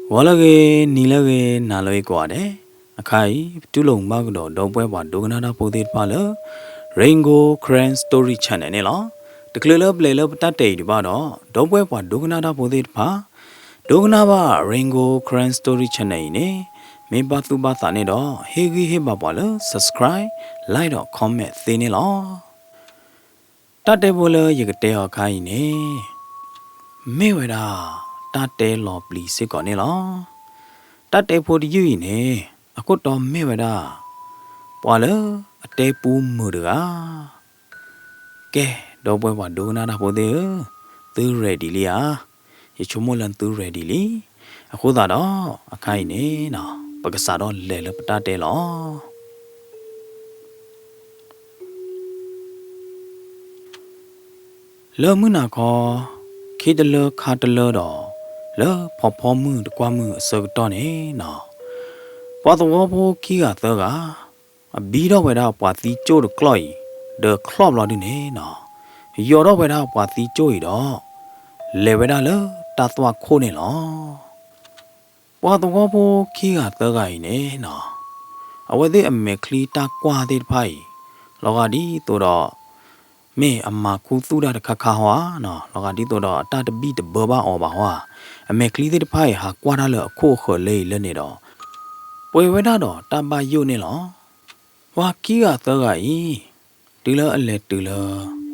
ဂီၤလၢအဂ့ၤ, နံၤလၢအဂ့ၤ, နၤလၢအဂ့ၤကိးဂၤဒဲး, အခါအံၤ ပတူၢ်လိာ်မုာ်ဘၣ်ကဒီး ဒီပုၢ်ဝဲၢ်ပှၤဒိကနၣ်တၢ်ဖိသ့ၣ်တဖၣ်လၢ Rain Gold Karen Story Channel န့ၣ်လီၤ. တချုးလၢပျဲလၢပတၢ်တဲအံၤဒံးဘၣ်ဒီး ဒီပုၢ်ဝဲၢ်ပှၤဒိကနၣ်တၢ်ဖိသ့ၣ်တဖၣ် ဒိကနၣ်ဘၣ် Rain Gold Karen Story Channel အံၤန့ၣ် မ့ၢ်ဘၣ်သူၣ်ဘၣ်သးန့ၣ်ဒီး ဟ့ၣ်ဂံၢ်ဟ့ၣ်ဘါပှၤလၢ subscribe, like ဒီး comment သ့န့ၣ်လီၤ. တၢ်တဲဖိလၢယကတဲအီၤအခါအံၤန့ၣ် မ့ၢ်ဝဲဒၣ် တၢ်တဲလီၤပျံၤစ့ၢ်ကီးန့ၣ်လီၤ. တၢ်တဲဖိတယုၢ်အံၤန့ၣ် အခိၣ်တီမ့ၢ်ဝဲဒၣ် ပှၤလၢအတဲပူမုာ်တဂၤ. ကဲ, ဒီပုၢ်ဝဲၢ်ပှၤဒိကနၣ်တၢ်ဖိသ့ၣ်ဧၢ, သု ready လံဧါ. ယဆိကမိၣ်လၢသု ready လံ. အဃိသတးဒီး အခါအံၤန့ၣ် ပကစးထီၣ်လဲၤလၢပတၢ်တဲလီၤ. လၢမုၢ်နၤခီ ခ့တလၢခါတလၢဒီး လၢဖီဖီမုၢ်တကွၢ်မုၢ်အဆၢကတီၢ်န့ၣ်နီၤ, ပှၤသဝီဖိခံဂၤသၢဂၤ အဘံထီၣ်ဝဲဒၣ်ပှၤသံကၠိၣ်တကျီၢ်အံၤ ဒီးချီၣ်ဘျီဒုန့ၣ်နီၤ, ယိးထီၣ်ဝဲဒၣ်ပှၤသံကၠိၣ်အံၤဒီး လဲၤဝဲဒၣ်လၢတၢ်သွၣ်ခိၣ်န့ၣ်လီၤ. ပှၤသဝီဖိခံဂၤသၢဂၤအံၤန့ၣ်နီၤ, အဝဲသ့ၣ်အမဲာ်ချံတၢ်ကွၢ်သ့ၣ်တဖၣ်အံၤ လီၤဂာ်ဒ်သိးဒီး မ့ၢ်အမၤခူသူၣ်တၢ်တခါခါဟီဧါနီၤ, လီၤဂာ်ဒ်သိးဒီးအတၢ်တဘံၣ်တဘၢဘၣ်အီၤဘၣ်ဟီဧါ, အမဲာ်ချံသ့ၣ်တဖၣ်အံၤ ဟးကွၢ်တၢ်လၢအခိၣ်အဃၢၤလၢအံၤလၢန့ၣ်ဒီး ပှဲၤဝဲဒၣ်ဒီးတၢ်ဘၣ်ယိၣ်န့ၣ်လီၤ. ပှၤခံဂၤသၢဂၤအံၤ တုၤလၢအလဲၤတုၤလၢ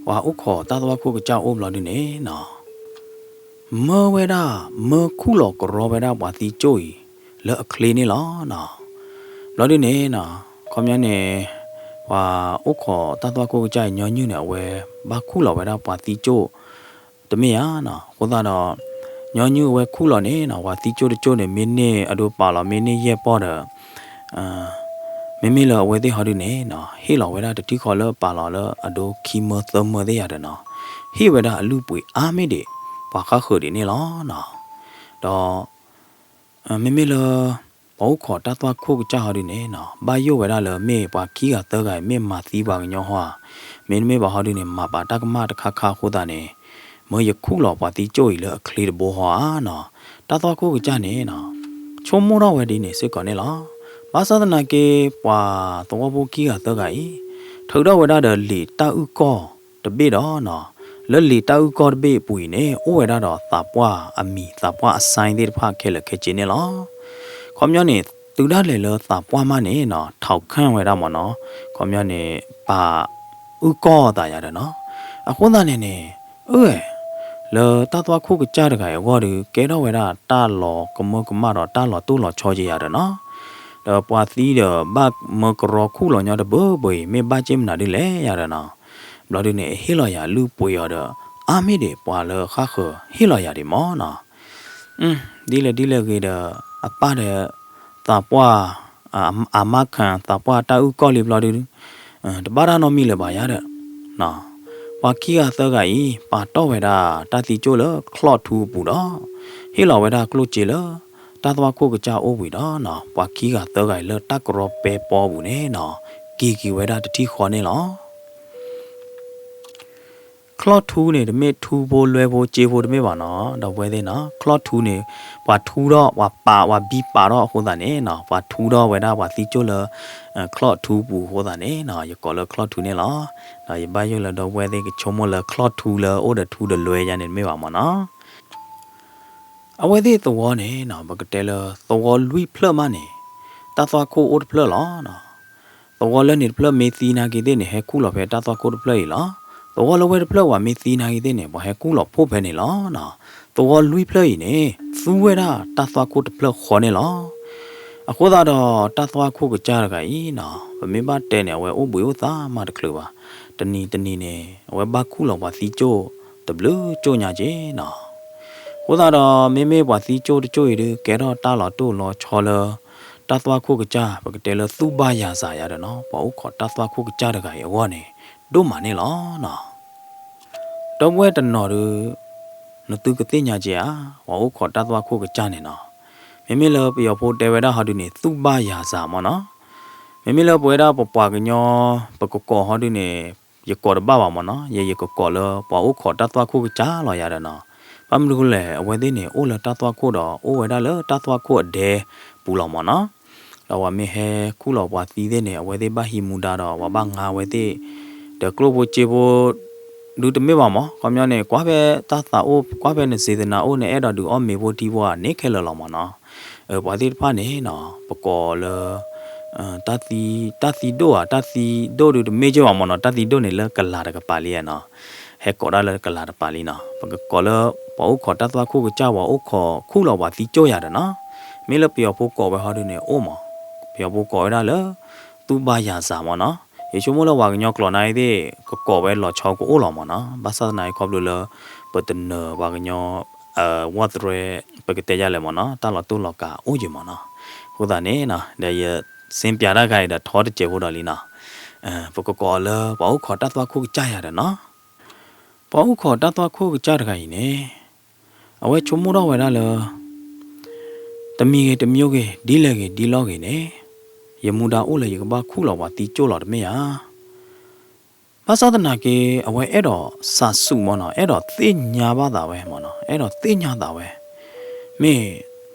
ပှၤအိၣ်ခိးတၢ်သွၣ်ခိၣ်ကစၢ်အိၣ်ဘျီဒုန့ၣ်နီၤ, မၢဝဲဒၣ် မၢခူၣ်လီၤကရီဝဲဒၣ်ပှၤသံကၠိၣ်အံၤ လၢအချ့န့ၣ်လီၤနီၤ. ဘျီဒုန့ၣ်နီၤ, ခီပညီန့ၣ် ပှၤအိၣ်ခိးတၢ်သွၣ်ခိၣ်ကစၢ်အံၤညီနုၢ်န့ၣ် အဝဲဘၣ်ခူၣ်လီၤဝဲဒၣ်ပှၤသံကၠိၣ် တမ့ၢ်ဧါနီၤ, အဃိသတးဒီး ညီနုၢ်အဝဲခူၣ်လီၤန့ၣ်နီၤ, ပှၤသံကၠိၣ်တကၠိၣ်န့ၣ် မ့ၢ်န့ၢ်အဒိပာ်လီၤ မ့ၢ်န့ၢ်ယဲၢ်ပီၢ်ဒီး မ့မ့ၢ်လၢအဝဲသ့ၣ်ဟီဒုန့ၣ်နီၤ, ဟ့ၣ်လီၤဝဲဒၣ်တထံၣ်ဃီလၢပာ်လီၤလၢအဒိခံမၢသၢမၢသ့ၣ်ယၤဒီးနီၤ, ဟ့ၣ်ဝဲဒၣ်အလုၢ်အပှ့ၤအါမ့ၢ်ဒံး ပှၤဃၣ်ဃၢၤဒံးန့ၣ်လီၤနီၤ. ဒီး မ့မ့ၢ်လၢ ပှၤအိၣ်ခိးတၢ်သွၣ်ခိၣ်ကစၢ်ဟီဒုန့ၣ်နီၤ, ဘၣ်ယိၣ်ဝဲဒၣ်လၢမ့ၢ်ပှၤခံဂၤသၢဂၤအံၤ မ့ၢ်မၤသံပှၤကညီဟီဧါ, မ့တမ့ၢ်ဘၣ်ဟီဒုန့ၣ် မၤပာ်တၢ်ကမၣ်တခါခါအဃိသတးန့ၣ် မၢယခူၣ်လီၤပှၤသံကၠိၣ်အံၤလၢအချ့တဘိဟီဧါနီၤ. တၢ်သွၣ်ခိၣ်ကစၢ်န့ၣ်နီၤ, ဆိကမိၣ်ထီၣ်ဝဲဒ်န့ၣ်စ့ၢ်ကီးန့ၣ်လီၤ. ဘၣ်ဆၣ်သနာ်က့ ပှၤသဝီဖိခံဂၤသၢဂၤအံၤ ထုးထီၣ်ဝဲဒၣ်ဒီးလံာ်တၢ်အုၣ်ကီၢ်တဘ့ၣ်ဒီးနီၤ, လၢလံာ်တၢ်အုၣ်ကီၢ်တဘ့ၣ်အပူၤအံၤန့ၣ် အိၣ်ဝဲဒၣ်ဒီးသးပှၢ်အမံၤ သးပှၢ်အ sign သ့ၣ်တဖၣ်ခဲလၢာ်ခဲဆ့န့ၣ်လီၤ. ခီပညီန့ၣ် တုၤဒၣ်လဲာ်လၢသးပှၢ်မးန့ၣ်နီၤ ထီၣ်ခၢၣ်ဝဲဒၣ်မ့ၢ်နီၤ, ခီပညီန့ၣ် ပာ်အုၣ်ကီၢ်အသးယၤဒီးနီၤ. အဃိသတးန့ၣ်န့ၣ် အၢ လၢတၢ်သွၣ်ခိၣ်ကစၢ်တဂၤအံၤအဂီၢ်ဒီး ကဲထီၣ်ဝဲဒၣ်တၢ်လီၤကမၢကမၣ်ဒီးတၢ်လီၤတိၢ်လီၤဆီက့ၤယၤဒီးနီၤ. ဒီးပှၤသံဒီးဘၣ်မၢကရီခူၣ်လီၤညီတဘၢဘၢအံၤ မ့ၢ်ဘၣ်က့ၢ်မနုၤဒ်လဲၣ်ယၤဒီးနီၤ. ဘျီဒုန့ၣ် အဟ့ၣ်လီၤယၤလုၢ်ပှ့ၤအီၤဒီး အါမ့ၢ်ဒံးပှၤလၢဃၣ်ဃၢၤဟ့ၣ်လီၤယၤဒံးမ့ၢ်နီၤ. ဒ်လဲၣ်ဒ်လဲၣ်ဂ့ၤဒီး အပၢ်ဒီး သးပှၢ် အမါခၢၣ် သးပှၢ်တၢ်အုၣ်ကီၢ်လံဘျီဒု တဘၣ်တၢ်နီတမံၤလၢၤဘၣ်ယၤဒီး ပှၤခံဂၤသၢဂၤအံၤ ပာ်တီၢ်ဝဲဒၣ်တၢ်သံကၠိၣ်လၢချီၣ်ထူအပူၤဒီး ဟ့ၣ်လီၤဝဲဒၣ်ကျိၣ်စ့လၢ တၢ်သွၣ်ခိၣ်ကစၢ်အိၣ်ဝံၤဒီးနီၤ ပှၤခံဂၤသၢဂၤအံၤလၢတၢ်ကရီပဲပီအပူၤန့ၣ်နီၤ က့ၤက့ၤဝဲဒၣ်တထံၣ်ဃီန့ၣ်လီၤ. ချီၣ်ထူန့ၣ် တမ့ၢ်ထူဖိလွဲဖိစ့ဖိတမ့ၢ်ဘၣ်နီၤ ဒီပုၢ်ဝဲၢ်သ့ၣ်နီၤ ချီၣ်ထူန့ၣ် ပှၤထူထီၣ် ပှၤပာ် ပှၤဘံပာ်ထီၣ်အဃိသတးန့ၣ်နီၤ ပှၤထူထီၣ်ဝဲဒၣ်ပှၤသံကၠိၣ်လၢ ချီၣ်ထူပူၤအဃိသတးန့ၣ်နီၤ ယကိးလၢချီၣ်ထူန့ၣ်လီၤ. ဒီးယဘၣ်ယိၣ်လၢဒီပုၢ်ဝဲၢ်သ့ၣ်ကဆိကမိၣ်လၢချီၣ်ထူလၢအိၣ်ဒီးထူဒီးလွဲယါန့ၣ်တမ့ၢ်ဘၣ်မ့ၢ်နီၤ. အဝဲသ့ၣ်သဝီန့ၣ်နီၤ ပကတဲလၢသဝီလွံၢ်ဖျၢၣ်မးန့ၣ် တၢ်သွၣ်ခိၣ်အိၣ်တဖျၢၣ်လီၤ. သဝီလၢန့ၣ်တဖျၢၣ်မ့ၢ်သံနာ်က့သ့ၣ်န့ၣ် ဟဲခူၣ်လီၤဖဲတၢ်သွၣ်ခိၣ်တဖျၢၣ်အံၤလီၤ. သဝီလၢဝဲတဖျၢၣ်ပှၤမ့ၢ်သံနာ်က့သ့ၣ်န့ၣ် ပှၤဟဲခူၣ်လီၤဖှိၣ်ဖဲန့ၣ်လီၤ. သဝီလွံၢ်ဖျၢၣ်အံၤန့ၣ် သူဝဲဒၣ်တၢ်သွၣ်ခိၣ်တဖျၢၣ်ဃီန့ၣ်လီၤ. အဃိသတးဒီးတၢ်သွၣ်ခိၣ်ကစၢ်တဂၤအံၤနီၤ ပမ့ၢ်ဘၣ်တဲန့ၣ် အဝဲအိၣ်ဘှံးအိၣ်သါမးတချုးဘၣ်. တနံၤတနံၤန့ၣ် အဝဲဘၣ်ခူၣ်လီၤပှၤသံကၠိၣ်တဘျုးကၠိၣ်ညါက့ၤနီၤ. အဃိသတးဒီး မ့မ့ၢ်ပှၤသံကၠိၣ်တကၠိၣ်အံၤဒုး ကဲထီၣ်တၢ်လီၤတိၢ်လီၤဆီလၢ တၢ်သွၣ်ခိၣ်ကစၢ် ပကတဲလၢသူၣ်ဘၣ်ယၤစးယၤဒီးနီၤ ပှၤအိၣ်ခိးတၢ်သွၣ်ခိၣ်ကစၢ်တဂၤအံၤအဂီၢ်န့ၣ် ဒိၣ်မးန့ၣ်လီၤ. ဒီပုၢ်ဝဲၢ်တနီၤဒုး နသုကသ့ၣ်ညါက့ၤဧါ, ပှၤအိၣ်ခိးတၢ်သွၣ်ခိၣ်ကစၢ်န့ၣ်နီၤ, မ့မ့ၢ်လၢပယီၤဖိတဲဝဲဒၣ်ဟီဒုးန့ၣ် သူၣ်ဘၣ်ယၤစးမ့ၢ်နီၤ, မ့မ့ၢ်လၢပဝဲဒၣ်ပပှၤကညီ ပကကိးဟီဒုးန့ၣ် ယကိးတဘၣ်ဘၣ်မ့ၢ်နီၤ, ယဲယကကိးလၢပှၤအိၣ်ခိးတၢ်သွၣ်ခိၣ်ကစၢ်လီၤယၤဒီးနီၤ, ဘၣ်မနုၤဃိလဲၣ် အဝဲသ့ၣ်န့ၣ် အိၣ်လၢတၢ်သွၣ်ခိၣ်ဒီး အိၣ်ဝဲဒၣ်လၢတၢ်သွၣ်ခိၣ်အဒဲပူၤလီၤမၢ်နီၤ. ဒီးပှၤမ့ၢ်ဟဲခူၣ်လီၤပှၤသံသ့ၣ်န့ၣ် အဝဲသ့ၣ်ဘၣ်ဟံးမူဒါဒီး ပှၤဘၣ်ငါဝဲသ့ၣ် ဒီးကျိၣ်ဖိစ့ဖိ ဒုးတမ့ၢ်ဘၣ်မၢ်, ခီပညီန့ၣ် ကွၢ်ဖဲတၢ်သးအိၣ် ကွၢ်ဖဲနစ့သနာ်အိၣ်န့ၣ် အဲၣ်ဒိးဒုးအီၣ်မ့ၤဖိထံဖိဧါန့ၣ်ခဲလၢာ်လီၤမၢ်နီၤ. ပှၤသ့ၣ်တဖၣ်န့ၣ်နီၤ ပကိးလၢ တၢ်သံ တၢ်သံဒိၣ်ဧါ တၢ်သံဒိၣ်ဒုးတမ့ၢ်က့ဘၣ်မၢ်နီၤ, တၢ်သံဒိၣ်န့ၣ်လၢကလၤတကပၤလံနီၤ, ဟဲကိးဒၣ်လၢကလၤတကပၤလံနီၤ, ပကကိးလၢ ပှၤအိၣ်ခိးတၢ်သွၣ်ခိၣ်ကစၢ် ပှၤအိၣ်ခိးခူၣ်လီၤပှၤသံကၠိၣ်ယၤဒီးနီၤ, မ့ၢ်လၢပယီၤဖိကိးဝဲဟီဒုန့ၣ် အိၣ်မၢ်, ပယီၤဖိကိးဝဲဒၣ်လၢ သူၣ်ဘါယၤစးမၢ်နီၤ. ယဆိကမိၣ်လၢပှၤကညီကျိာ်နၤအံၤသ့ၣ် ကကိးဝဲလီၤဆီကအိၣ်လီၤမၢ်နီၤ, ဘၣ်ဆၣ်သနာ်က့ခီဖျိလၢ ပတနၢၤပှၤကညီ ဝီၢ်တရဲ ပကတဲယၤလဲၣ်မၢ်နီၤ, တၢ်လီၤတိၢ်လီၤကးအိၣ်ယံၤမၢ်နီၤ. အဃိသတးန့ၣ်နီၤ ဒီးယစ့ပၠးတၢ်ဂၤအံၤဒီးထီတစဲးဖိဒီးလံနီၤ, ပကကိးအီၤလၢ ပှၤအိၣ်ခိးတၢ်သွၣ်ခိၣ်ကစၢ်ယၤဒီးနီၤ, ပှၤအိၣ်ခိးတၢ်သွၣ်ခိၣ်ကစၢ်တဂၤအံၤန့ၣ် အဝဲဆိကမိၣ်ထီၣ်ဝဲဒၣ်လၢ တမံၤဂ့ၤတမံၤဂ့ၤ ဒ်လဲၣ်ဂ့ၤဒ်လဲၣ်ဂ့ၤန့ၣ် ယမူဒါအိၣ်လၢယကဘၣ်ခူၣ်လီၤပှၤသံကၠိၣ်လီၤတမ့ၢ်ဧါ. ဘၣ်ဆၣ်သနာ်က့ အဝဲအဲၣ်ဒိးစးဆူၣ်မၢ်နီၤ, အဲၣ်ဒိးသ့ၣ်ညါဘၣ်သးဝဲမၢ်နီၤ, အဲၣ်ဒိးသ့ၣ်ညါသးဝဲ မ့ၢ်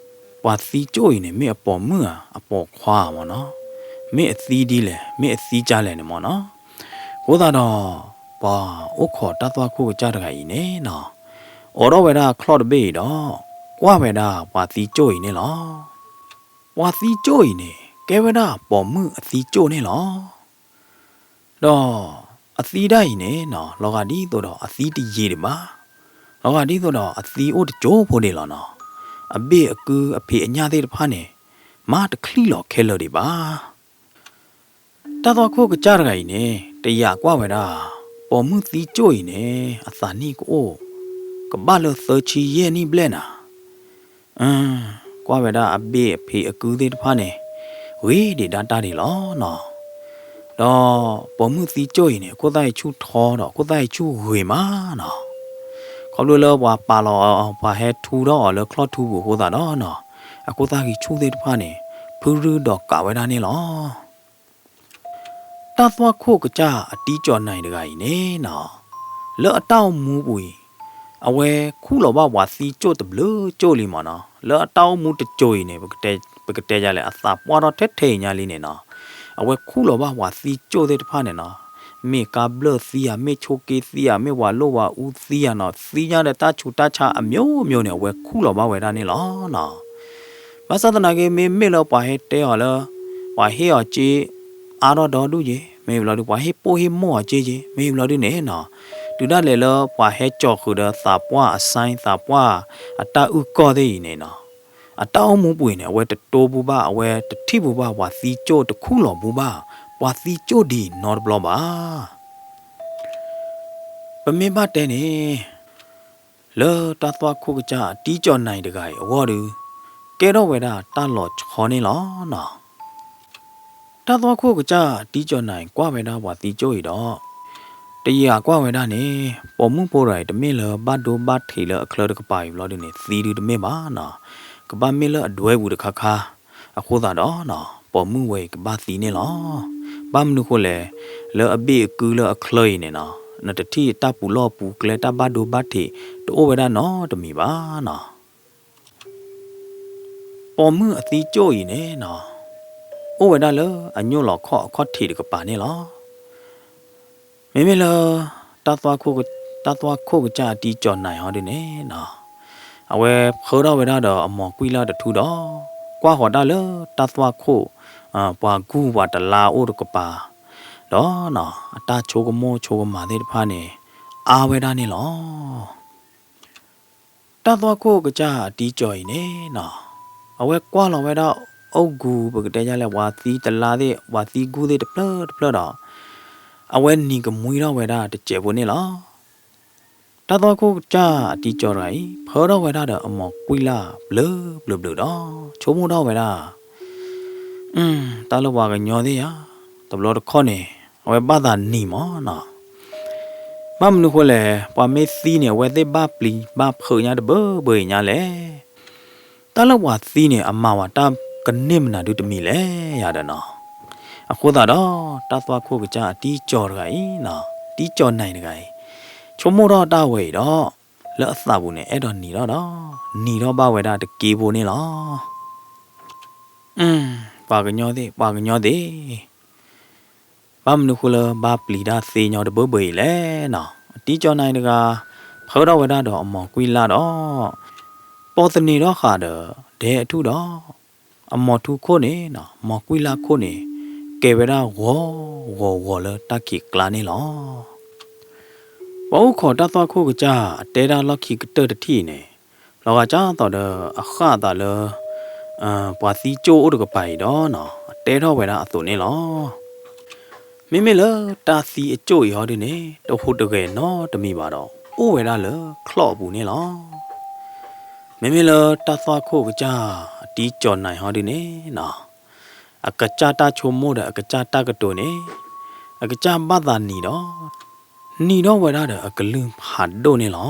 ပှၤသံကၠိၣ်အံၤန့ၣ် မ့ၢ်အပိာ်မုၣ်ဧါ အပိာ်ခွါဧါမၢ်နီၤ, မ့ၢ်အသံဒ်လဲၣ် မ့ၢ်အသံကၢ်လဲၣ်န့ၣ်မၢ်နီၤ. အဃိသတးဒီး ပှၤအိၣ်ခိးတၢ်သွၣ်ခိၣ်ကစၢ်တဂၤအံၤန့ၣ်နီၤ အိးထီၣ်ဝဲဒၣ်ချီၣ်တဘ့ၣ်အံၤဒီး ကွၢ်ဝဲဒၣ်ပှၤသံကၠိၣ်အံၤန့ၣ်လီၤ. ပှၤသံကၠိၣ်အံၤန့ၣ် ကဲဝဲဒၣ်ပိာ်မုၣ်အသံကၠိၣ်န့ၣ်လီၤ. ဒီးအသံဒၣ်အံၤန့ၣ်နီၤ လီၤဂာ်ဒ်သိးဒီးအသံတယံာ်ဒံးဘၣ်, လီၤဂာ်ဒ်သိးဒီးအသံအိၣ်တကၠိဖိဒံးလီၤနီၤ. အဘ့ၣ်အကုအဖံးအညၣ်သ့ၣ်တဖၣ်န့ၣ် မၤတချံၣ်လီၤခဲလၢာ်ဒံးဘၣ်. တၢ်သွၣ်ခိၣ်ကစၢ်တဂၤအံၤန့ၣ် တယာ်ကွၢ်ဝဲဒၣ် ပိာ်မုၣ်သံကၠိၣ်အံၤန့ၣ် အသးနံၣ်ကအိၣ် ကဘၣ်လၢသၢဆံယဲၢ်နံၣ်ဘျဲၣ်နၤ. ကွၢ်ဝဲဒၣ်အဘ့ၣ်အဖံးအကုသ့ၣ်တဖၣ်န့ၣ် ဂ့ၤဒံးဒၣ်တၢ်ဒံးလီၤနီၤ. ဒီးပိာ်မုၣ်သံကၠိၣ်အံၤန့ၣ် အခိၣ်သၣ်ဂံၢ်ဆူၣ်ထီဒီး အခိၣ်သၣ်ဂံၢ်ဆူၣ်ဂ့ၤမးနီၤ. ခီဖျိလၢပှၤပာ်လီၤ ပှၤဟဲထူထီၣ်အီၤလၢချီၣ်ထူပူၤအဃိသတးဒီးနီၤ အခိၣ်သၣ်ဂံၢ်ဆူၣ်သ့ၣ်တဖၣ်န့ၣ် ဖုရုၢ်ဒီးကးဝဲဒၣ်န့ၣ်လီၤ. တၢ်သွၣ်ခိၣ်ကစၢ်အတံကၠီၤနၤအံၤတဂၤအံၤန့ၣ်နီၤ လၢအတၢ်အိၣ်မူပူၤအံၤ အဝဲခူၣ်လီၤဘၣ်ပှၤသံကၠိၣ်တဘျုးကၠိၣ်လံမၢ်နီၤ. လၢအတၢ်အိၣ်မူတစိၤအံၤန့ၣ် ပကတဲယၤလဲၣ် အသးပှၢ်ထီၣ်ထဲထဲအံၤညါလံန့ၣ်နီၤ အဝဲခူၣ်လီၤဘၣ်ပှၤသံကၠိၣ်သ့ၣ်တဖၣ်န့ၣ်နီၤ မ့ၢ်ကါဘျၢၣ်သံဧါ မ့ၢ်ဆိးက့သံဧါ မ့ၢ်ဝၤလိၣ်ဝၤအူသံဧါနီၤ သံညါဒီးတၢ်ဆူးတၢ်ဆါအမျိုးမျိုးန့ၣ် အဝဲခူၣ်လီၤဘၣ်ဝဲဒၣ်န့ၣ်လီၤနီၤ. ဘၣ်ဆၣ်သနာ်က့ မ့မ့ၢ်လၢပှၤဟဲတဲအီၤလၢ ပှၤဟ့ၣ်အီၤစ့ အါထီၣ်ဒီဒူၣ်က့ၤ မ့ၢ်ဘျီဒု ပှၤဟ့ၣ်ပိၢ်ဟ့ၣ်မိၢ်အီၤစ့က့ၤ မ့ၢ်ဘျီဒုန့ၣ်နီၤ တုၤဒၣ်လဲာ်လၢပှၤဟဲကၠီၤဃုာ်ဒီးသးပှၢ်အ sign သးပှၢ်အတၢ်အုၣ်ကီၢ်သ့ၣ်အံၤန့ၣ်နီၤ အတၢ်အိၣ်မူပူၤအံၤန့ၣ် အဝဲတတိပူၤဘၣ် အဝဲတထံၣ်ပူၤဘၣ် ပှၤသံကၠိၣ်တခူၣ်လီၤပူၤဘၣ် ပှၤသံကၠိၣ်ဒ်အံၤနီတဘျီဘၣ်. ပမ့ၢ်ဘၣ်တဲန့ၣ် လၢတၢ်သွၣ်ခိၣ်ကစၢ်အတံကၠီၤနၤအံၤတဂၤအံၤအဂီၢ်ဒီး ကဲထီၣ်ဝဲဒၣ်တၢ်လီၤဆီန့ၣ်လီၤနီၤ. တၢ်သွၣ်ခိၣ်ကစၢ်အတံကၠီၤနၤအံၤကွၢ်ဝဲဒၣ်ပှၤသံကၠိၣ်အံၤဒီး တယာ်ကွၢ်ဝဲဒၣ်န့ၣ် ပိာ်မုၣ်ဖိတဂၤအံၤ တမ့ၢ်လၢဘၣ်ဒိဘၣ်ထံးလၢအချၢတကပၤအံၤဘျီဒုန့ၣ် သံဒုတမ့ၢ်ဘၣ်နီၤ ကဘၣ်မ့ၢ်လၢအဒွဲပူၤတခါခါ အဃိသတးဒီးနီၤ ပိာ်မုၣ်ဝဲအံၤကဘၣ်သံန့ၣ်လီၤ. ဘၣ်မနုၤဃိလဲၣ် လၢအဘ့ၣ်အကုလၢအချၢအံၤန့ၣ်နီၤ နတထံၣ်တၢ်ပူၤလီၢ်ပူၤကျဲ တၢ်ဘၣ်ဒိဘၣ်ထံး တအိၣ်ဝဲဒၣ်နီတမံၤဘၣ်နီၤ. ပိာ်မုၣ်အသံကၠိၣ်အံၤန့ၣ်နီၤ အိၣ်ဝဲဒၣ်လၢအညိၣ်လီၤခီၣ်အခီၣ်ထံးတကပၤန့ၣ်လီၤ. မ့မ့ၢ်လၢ တၢ်သွၣ်ခိၣ်ကစၢ်အတံကၠီၤနၤအံၤဟီဒုန့ၣ် အဝဲဖၢထီၣ်ဝဲဒၣ်ဒီးအမိၢ်ကွံာ်လၢ်တထူဒီး ကွၢ်ဃီၤတၢ်လၢတၢ်သွၣ်ခိၣ် ပှၤကူၢ်ပှၤတလါအိၣ်တကပၤ ဒီး အတၢ်ဆိကမိၣ်ဆိကမးသ့ၣ်တဖၣ်န့ၣ် အါဝဲဒၣ်န့ၣ်လီၤ. တၢ်သွၣ်ခိၣ်ကစၢ်အတံကၠီၤအံၤန့ၣ်နီၤ အဝဲကွၢ်လီၤဝဲဒၣ်အိၣ်ဂူၤ ပကတဲယါလဲၣ် ပှၤသံတလါသ့ၣ် ပှၤသံကူၢ်သ့ၣ်တဖျၢၣ်တဖျၢၣ်ဒီး အဝဲနံၤကမှံထီၣ်ဝဲဒၣ်တစဲးဖိန့ၣ်လီၤ. တၢ်သွၣ်ခိၣ်ကစၢ်အတံကၠီၤတဂၤအံၤ ဖၢထီၣ်ဝဲဒၣ်ဒီးအမိၢ်ကွံာ်လၢ်ဘျုးဘျုးဘျုးဒီး ဆိကမိၣ်ထီၣ်ဝဲဒၣ် တၢ်လၢပှၤကညီသ့ၣ်ဧါ, တဘျီတခီၣ်န့ၣ် အဝဲဘၣ်သးနံၤမးနီၤ. ဘၣ်မနုၤဃိလဲၣ်, ပှၤမ့ၢ်သံန့ၣ် အဝဲသ့ၣ်ဘၣ်ပျံၤဘၣ်ဖုးညါတဘၢဘၢအံၤညါလဲၣ်. တၢ်လၢပှၤသံန့ၣ် အမၤဝဲတၢ်ကန့ၢ်မနုၤဒုတမံၤလဲၣ်ယၤဒီးနီၤ. အဃိသတးဒီး တၢ်သွၣ်ခိၣ်ကစၢ်အတံကၠီၤတဂၤအံၤနီၤ, တံကၠီၤနၤတဂၤအံၤ ဆိကမိၣ်ထီၣ်တၢ်ဝဲအံၤဒီး လၢအသးပူၤန့ၣ် အဲၣ်ဒိးနံၤထီၣ်ဒီး နံၤထီၣ်ဘၣ်ဝဲဒၣ်တက့ဖိန့ၣ်လီၤ. ပှၤကညီသ့ၣ်, ပှၤကညီသ့ၣ်, ဘၣ်မနုၤဃိလၢဘၣ်ပျံၤတၢ်သ့ညီတဘၢဘၢအံၤလဲၣ်နီၤ. အတံကၠီၤနၤတဂၤ ဖၢထီၣ်ဝဲဒၣ်ဒီးအမိၢ်ကွံလၢ်ဒီး ပိာ်သန့ၤထီၣ်ဃာ်ဒီးဒဲအထူၣ်ဒီး အမိၢ်ထူခိၣ်န့ၣ်နီၤ, မိၢ်ကွံလၢ်ခိၣ်န့ၣ် ကဲဝဲဒၣ်ဂီၤဂီၤဂီၤလၢတၢ်ခံးကျါန့ၣ်လီၤ. ပှၤအိၣ်ခိးတၢ်သွၣ်ခိၣ်ကစၢ် အတဲတၢ်လီၢ်ခံကတၢၢ်တထံၣ်အံၤန့ၣ် လီၤဂာ်ကၢ်သိးဒီးအဃၣ်အသးလၢ ပှၤသံကၠိၣ်အိၣ်တကပၤအံၤဒီးနီၤ အတဲထီၣ်ဝဲဒၣ်အသိးန့ၣ်လီၤ. မ့မ့ၢ်လၢတၢ်သံအကၠိၣ်အံၤဟီဒုန့ၣ် တဟူးတဂဲၤနီတမံၤဘၣ်ဒီး အိၣ်ဝဲဒၣ်လၢချီၣ်အပူၤန့ၣ်လီၤ. မ့မ့ၢ်လၢတၢ်သွၣ်ခိၣ်ကစၢ် အတံကၠီၤနၤဟီဒုန့ၣ်နီၤ အကစၢ်တၢ်ဆိကမိၣ်ဒီးအကစၢ်တၢ်ကတိၤန့ၣ် အကစၢ်ဘၣ်သးနံၤဒီး နံၤထီၣ်ဝဲဒၣ်ဒီးအကလုၢ်ဖးဒိၣ်န့ၣ်လီၤ.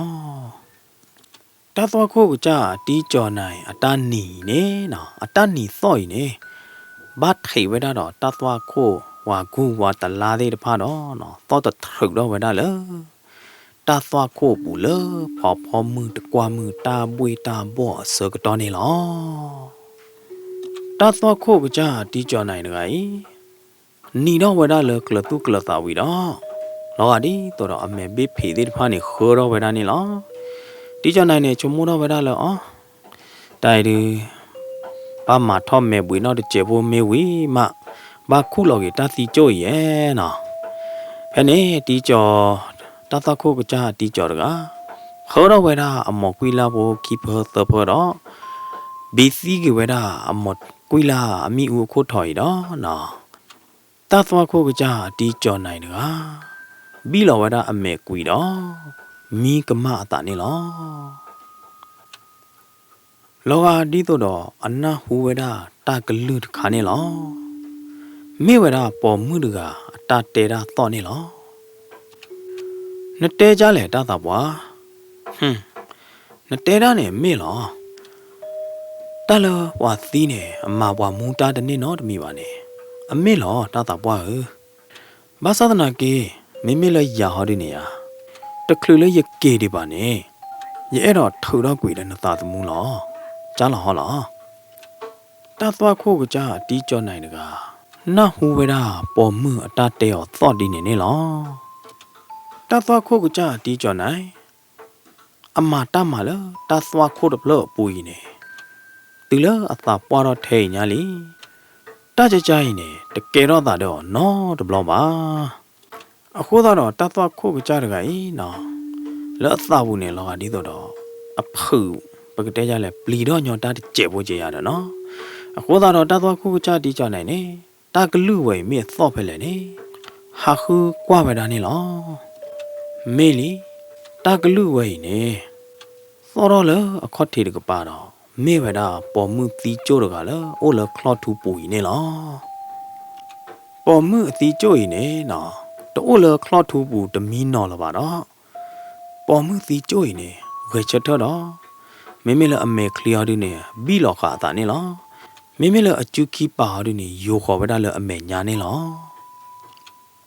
တၢ်သွၣ်ခိၣ်ကစၢ်အတံကၠီၤနၤအံၤ အတၢ်နံၤအံၤန့ၣ်နီၤ, အတၢ်နံၤသီၣ်အံၤန့ၣ် ဘၣ်ထံးဝဲဒၣ်ဒီးတၢ်သွၣ်ခိၣ်ဝၤကူဝၤတလါသ့ၣ်တဖၣ်ဒီး သီၣ်တထြုးထီၣ်ဝဲဒၣ်လၢ တၢ်သွၣ်ခိၣ်အပူၤလၢဖီဖီမုၢ်တကွၢ်မုၢ်တၢ်ဘှ့ၣ်တၢ်ဘှီၣ်အဆၢကတီၢ်န့ၣ်လီၤ. တၢ်သွၣ်ခိၣ်ကစၢ်အတံကၠီၤနၤအံၤတဂၤအံၤ နံၤထီၣ်ဝဲဒၣ်လၢကျၢၤသူၣ်ကျၢၤသးဝံၤဒီး လီၤဂာ်ဒ်သိးဒီးအမဲာ်ဘ့ၣ်ဖံးသ့ၣ်တဖၣ်န့ၣ် ဃၢထီၣ်ဝဲဒၣ်န့ၣ်လီၤ. တံကၠီၤနၤအံၤန့ၣ် ဆိကမိၣ်ထီၣ်ဝဲဒၣ်လၢအီၤ တၢ်အံၤဒုး ဘၣ်မၤထီၣ်မဲာ်ဘှံးနီၣ်တစဲးဖိမ့ၢ်ဝံၤမး ဘၣ်ခူၣ်လီၤက့ၤတၢ်သံကၠိၣ်အံၤယဲနီၤ. ဖဲန့ၣ်တံကၠီၤ တၢ်သွၣ်ခိၣ်ကစၢ်အတံကၠီၤတဂၤ ဖၢထီၣ်ဝဲဒၣ်အမိၢ်ကွံလၢ်ဖိခံဖၢသၢဖၢဒီး ဘံသံက့ၤဝဲဒၣ်အမိၢ်ကွံလၢ်အမ့ၣ်အူအခိၣ်ထိးအံၤဒီးနီၤ တၢ်သွၣ်ခိၣ်ကစၢ်အတံကၠီၤနၤအံၤတဂၤ ဘံၣ်လီၤဝဲဒၣ်အမဲာ်ကွံာ်ဒီး မံကမၣ်အသးန့ၣ်လီၤ. လီၤဂာ်ဒ်သိးဒီးအနၢ်ဟူဝဲဒၣ်တၢ်ကလုၢ်တခါန့ၣ်လီၤ. မ့ၢ်ဝဲဒၣ်ပိာ်မုၣ်တဂၤအတၢ်တဲတၢ်သီၣ်န့ၣ်လီၤ. နတဲဒ်လဲၣ်တၢ်သးပှၢ်, နတဲဒၣ်န့ၣ်မ့ၢ်လီၤ. တၢ်လၢပှၤသံန့ၣ် အမၤပှၤမူတၢ်တန့ၢ်နီတမံၤဘၣ်န့ၣ် အမ့ၢ်လီၤတၢ်သးပှၢ်ဧၢ. ဘၣ်ဆၣ်သနာ်က့ မ့မ့ၢ်လၢယၤဟီဒုန့ၣ်ဧါ, တချုးလၢယက့ၤဒံးဘၣ်န့ၣ် ယအဲၣ်ဒိးထုးထီၣ်ကွံာ်လၢနသးသမူလီၤ. ကၢ်လီၤဟီလီၤ. တၢ်သွၣ်ခိၣ်ကစၢ်အတံကၠီၤနၤအံၤတဂၤ နၢ်ဟူဝဲဒၣ်ပိာ်မုၣ်အတၢ်တဲအီၤသီၣ်ဒ်န့ၣ်န့ၣ်လီၤ. တၢ်သွၣ်ခိၣ်ကစၢ်အတံကၠီၤနၤ အမၤတၢ်မၤလၢတၢ်သွၣ်ခိၣ်တဖျၢၣ်အပူၤအံၤန့ၣ် တုၤလၢအသးပှၢ်ထီၣ်ထဲအံၤညါလံ. တၢ်ကကါအံၤန့ၣ် တကဲထီၣ်သးဒီးအီၤနီတဘျီဘၣ်. အဃိသတးဒီးတၢ်သွၣ်ခိၣ်ကစၢ်တဂၤအံၤနီၤ လၢအသးပူၤန့ၣ် လီၤဂာ်ဒ်သိးဒီး အဖုး ပကတဲယလဲၣ် ပျံၤထီၣ်ညီတၢ်တစဲးဖိက့ယၤဒီးနီၤ. အဃိသတးဒီးတၢ်သွၣ်ခိၣ်ကစၢ်တံကၠီၤနၤန့ၣ် တၢ်ကလုၢ်ဝဲအံၤမ့ၢ်အသီၣ်ဖဲလဲၣ်န့ၣ် ဟးဃုကွၢ်ဝဲဒၣ်န့ၣ်လီၤ. မ့ၢ်လံ, တၢ်ကလုၢ်ဝဲအံၤန့ၣ် သီၣ်ထီၣ်လၢအခီၣ်ထံးတကပၤဒီး မ့ၢ်ဝဲဒၣ်ပိာ်မုၣ်သံကၠိၣ်တဂၤလၢအိၣ်လၢချီၣ်ထူပူၤအံၤန့ၣ်လီၤ. ပိာ်မုၣ်အသံကၠိၣ်အံၤန့ၣ်နီၤ တအိၣ်လၢချီၣ်ထူပူၤတမံနီၤလၢၤဘၣ်ဒီး ပိာ်မုၣ်သံကၠိၣ်အံၤန့ၣ် ဂဲၤဆၢထၢၣ်ဒီး မ့မ့ၢ်လၢအမဲာ်ချံဟီဒုန့ၣ် ဘံၣ်လီၤဃာ်အသးန့ၣ်လီၤ. မ့မ့ၢ်လၢအစုခံပာ်ဟီဒုန့ၣ် ယိၤဃီၤဝဲဒၣ်လၢအမဲာ်ညါန့ၣ်လီၤ.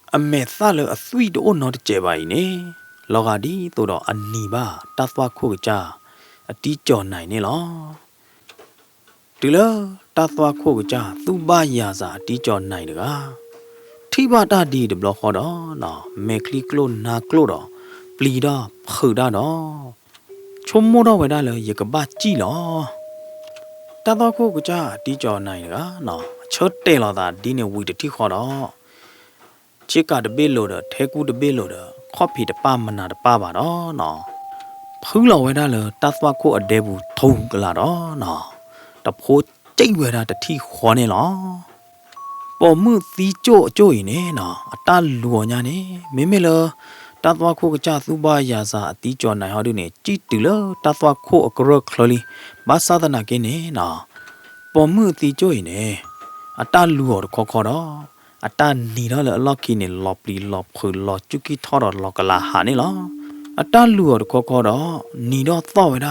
အမဲာ်သၣ်လၢအသွံၣ်တအိၣ်နီတစဲးဘၣ်အံၤန့ၣ် လီၤဂာ်ဒ်သိးဒီးအနံၤဘၣ်တၢ်သွၣ်ခိၣ်ကစၢ် အတံကၠီၤနၤအံၤန့ၣ်လီၤ. တုၤလၢတၢ်သွၣ်ခိၣ်ကစၢ်သူၣ်ဘၣ်ယၤစးအတံကၠီၤနၤအံၤတဂၤ ထံၣ်ဘၣ်တၢ်ဒ်အံၤတဘျီဃီဒီး မဲာ်ချံကျိၣ်နါကျိၣ်ဒီး ပျံၤဒီးဖုးတၢ်ဒီး ဆိကမိၣ်ထီၣ်ဝဲဒၣ်လၢယကဘၣ်စံၣ်လီၤ. တၢ်သွၣ်ခိၣ်ကစၢ်အတံကၠီၤနၤအံၤတဂၤ ဆၢတဲာ်လီၤသးဒ်န့ၣ်ဝံၤတထံၣ်ဃီဒီး ဆ့ကၤတဘ့ၣ်လိၤဒီး ထဲကူတဘ့ၣ်လိၤဒီး ခီၣ်ဖံးတပၢ်မနၤတပၢ်ဘၣ်ဒီးနီၤ ဖုလီၤဝဲဒၣ်လၢတၢ်သွၣ်ခိၣ်အဒဲပူၤထူကလာ်ဒီးနီၤ တဖိကၠံၣ်ဝဲဒၣ်တထံၣ်ဃီန့ၣ်လီၤ. ပိာ်မုၣ်သံကၠိၣ်အကၠိၣ်အံၤန့ၣ်နီၤ အတၢ်လူၤအီၤညါန့ၣ် မ့မ့ၢ်လၢ တၢ်သွၣ်ခိၣ်ကစၢ်သူၣ်ဘၣ်ယၤစးအတံကၠီၤနၤဟီဒုန့ၣ် စံၣ်တုၤလၢတၢ်သွၣ်ခိၣ်အကရၢၢ်ချၢလံ. ဘၣ်ဆၣ်သနာ်က့န့ၣ်နီၤ ပိာ်မုၣ်အသံကၠိၣ်အံၤန့ၣ် အတၢ်လူၤအီၤတခီခီဒီး အတၢ်နံၤထီၣ်လၢအလီၢ်ခံန့ၣ် လီၤပျံၤလီၤဖုးလီၤစူၢ်ကံၢ်ထီၣ်ဒီးလီၤကလၤဟးန့ၣ်လီၤ. အတၢ်လူၤအီၤတခီခီဒီး နံၤထီၣ်သီၣ်ဝဲဒၣ်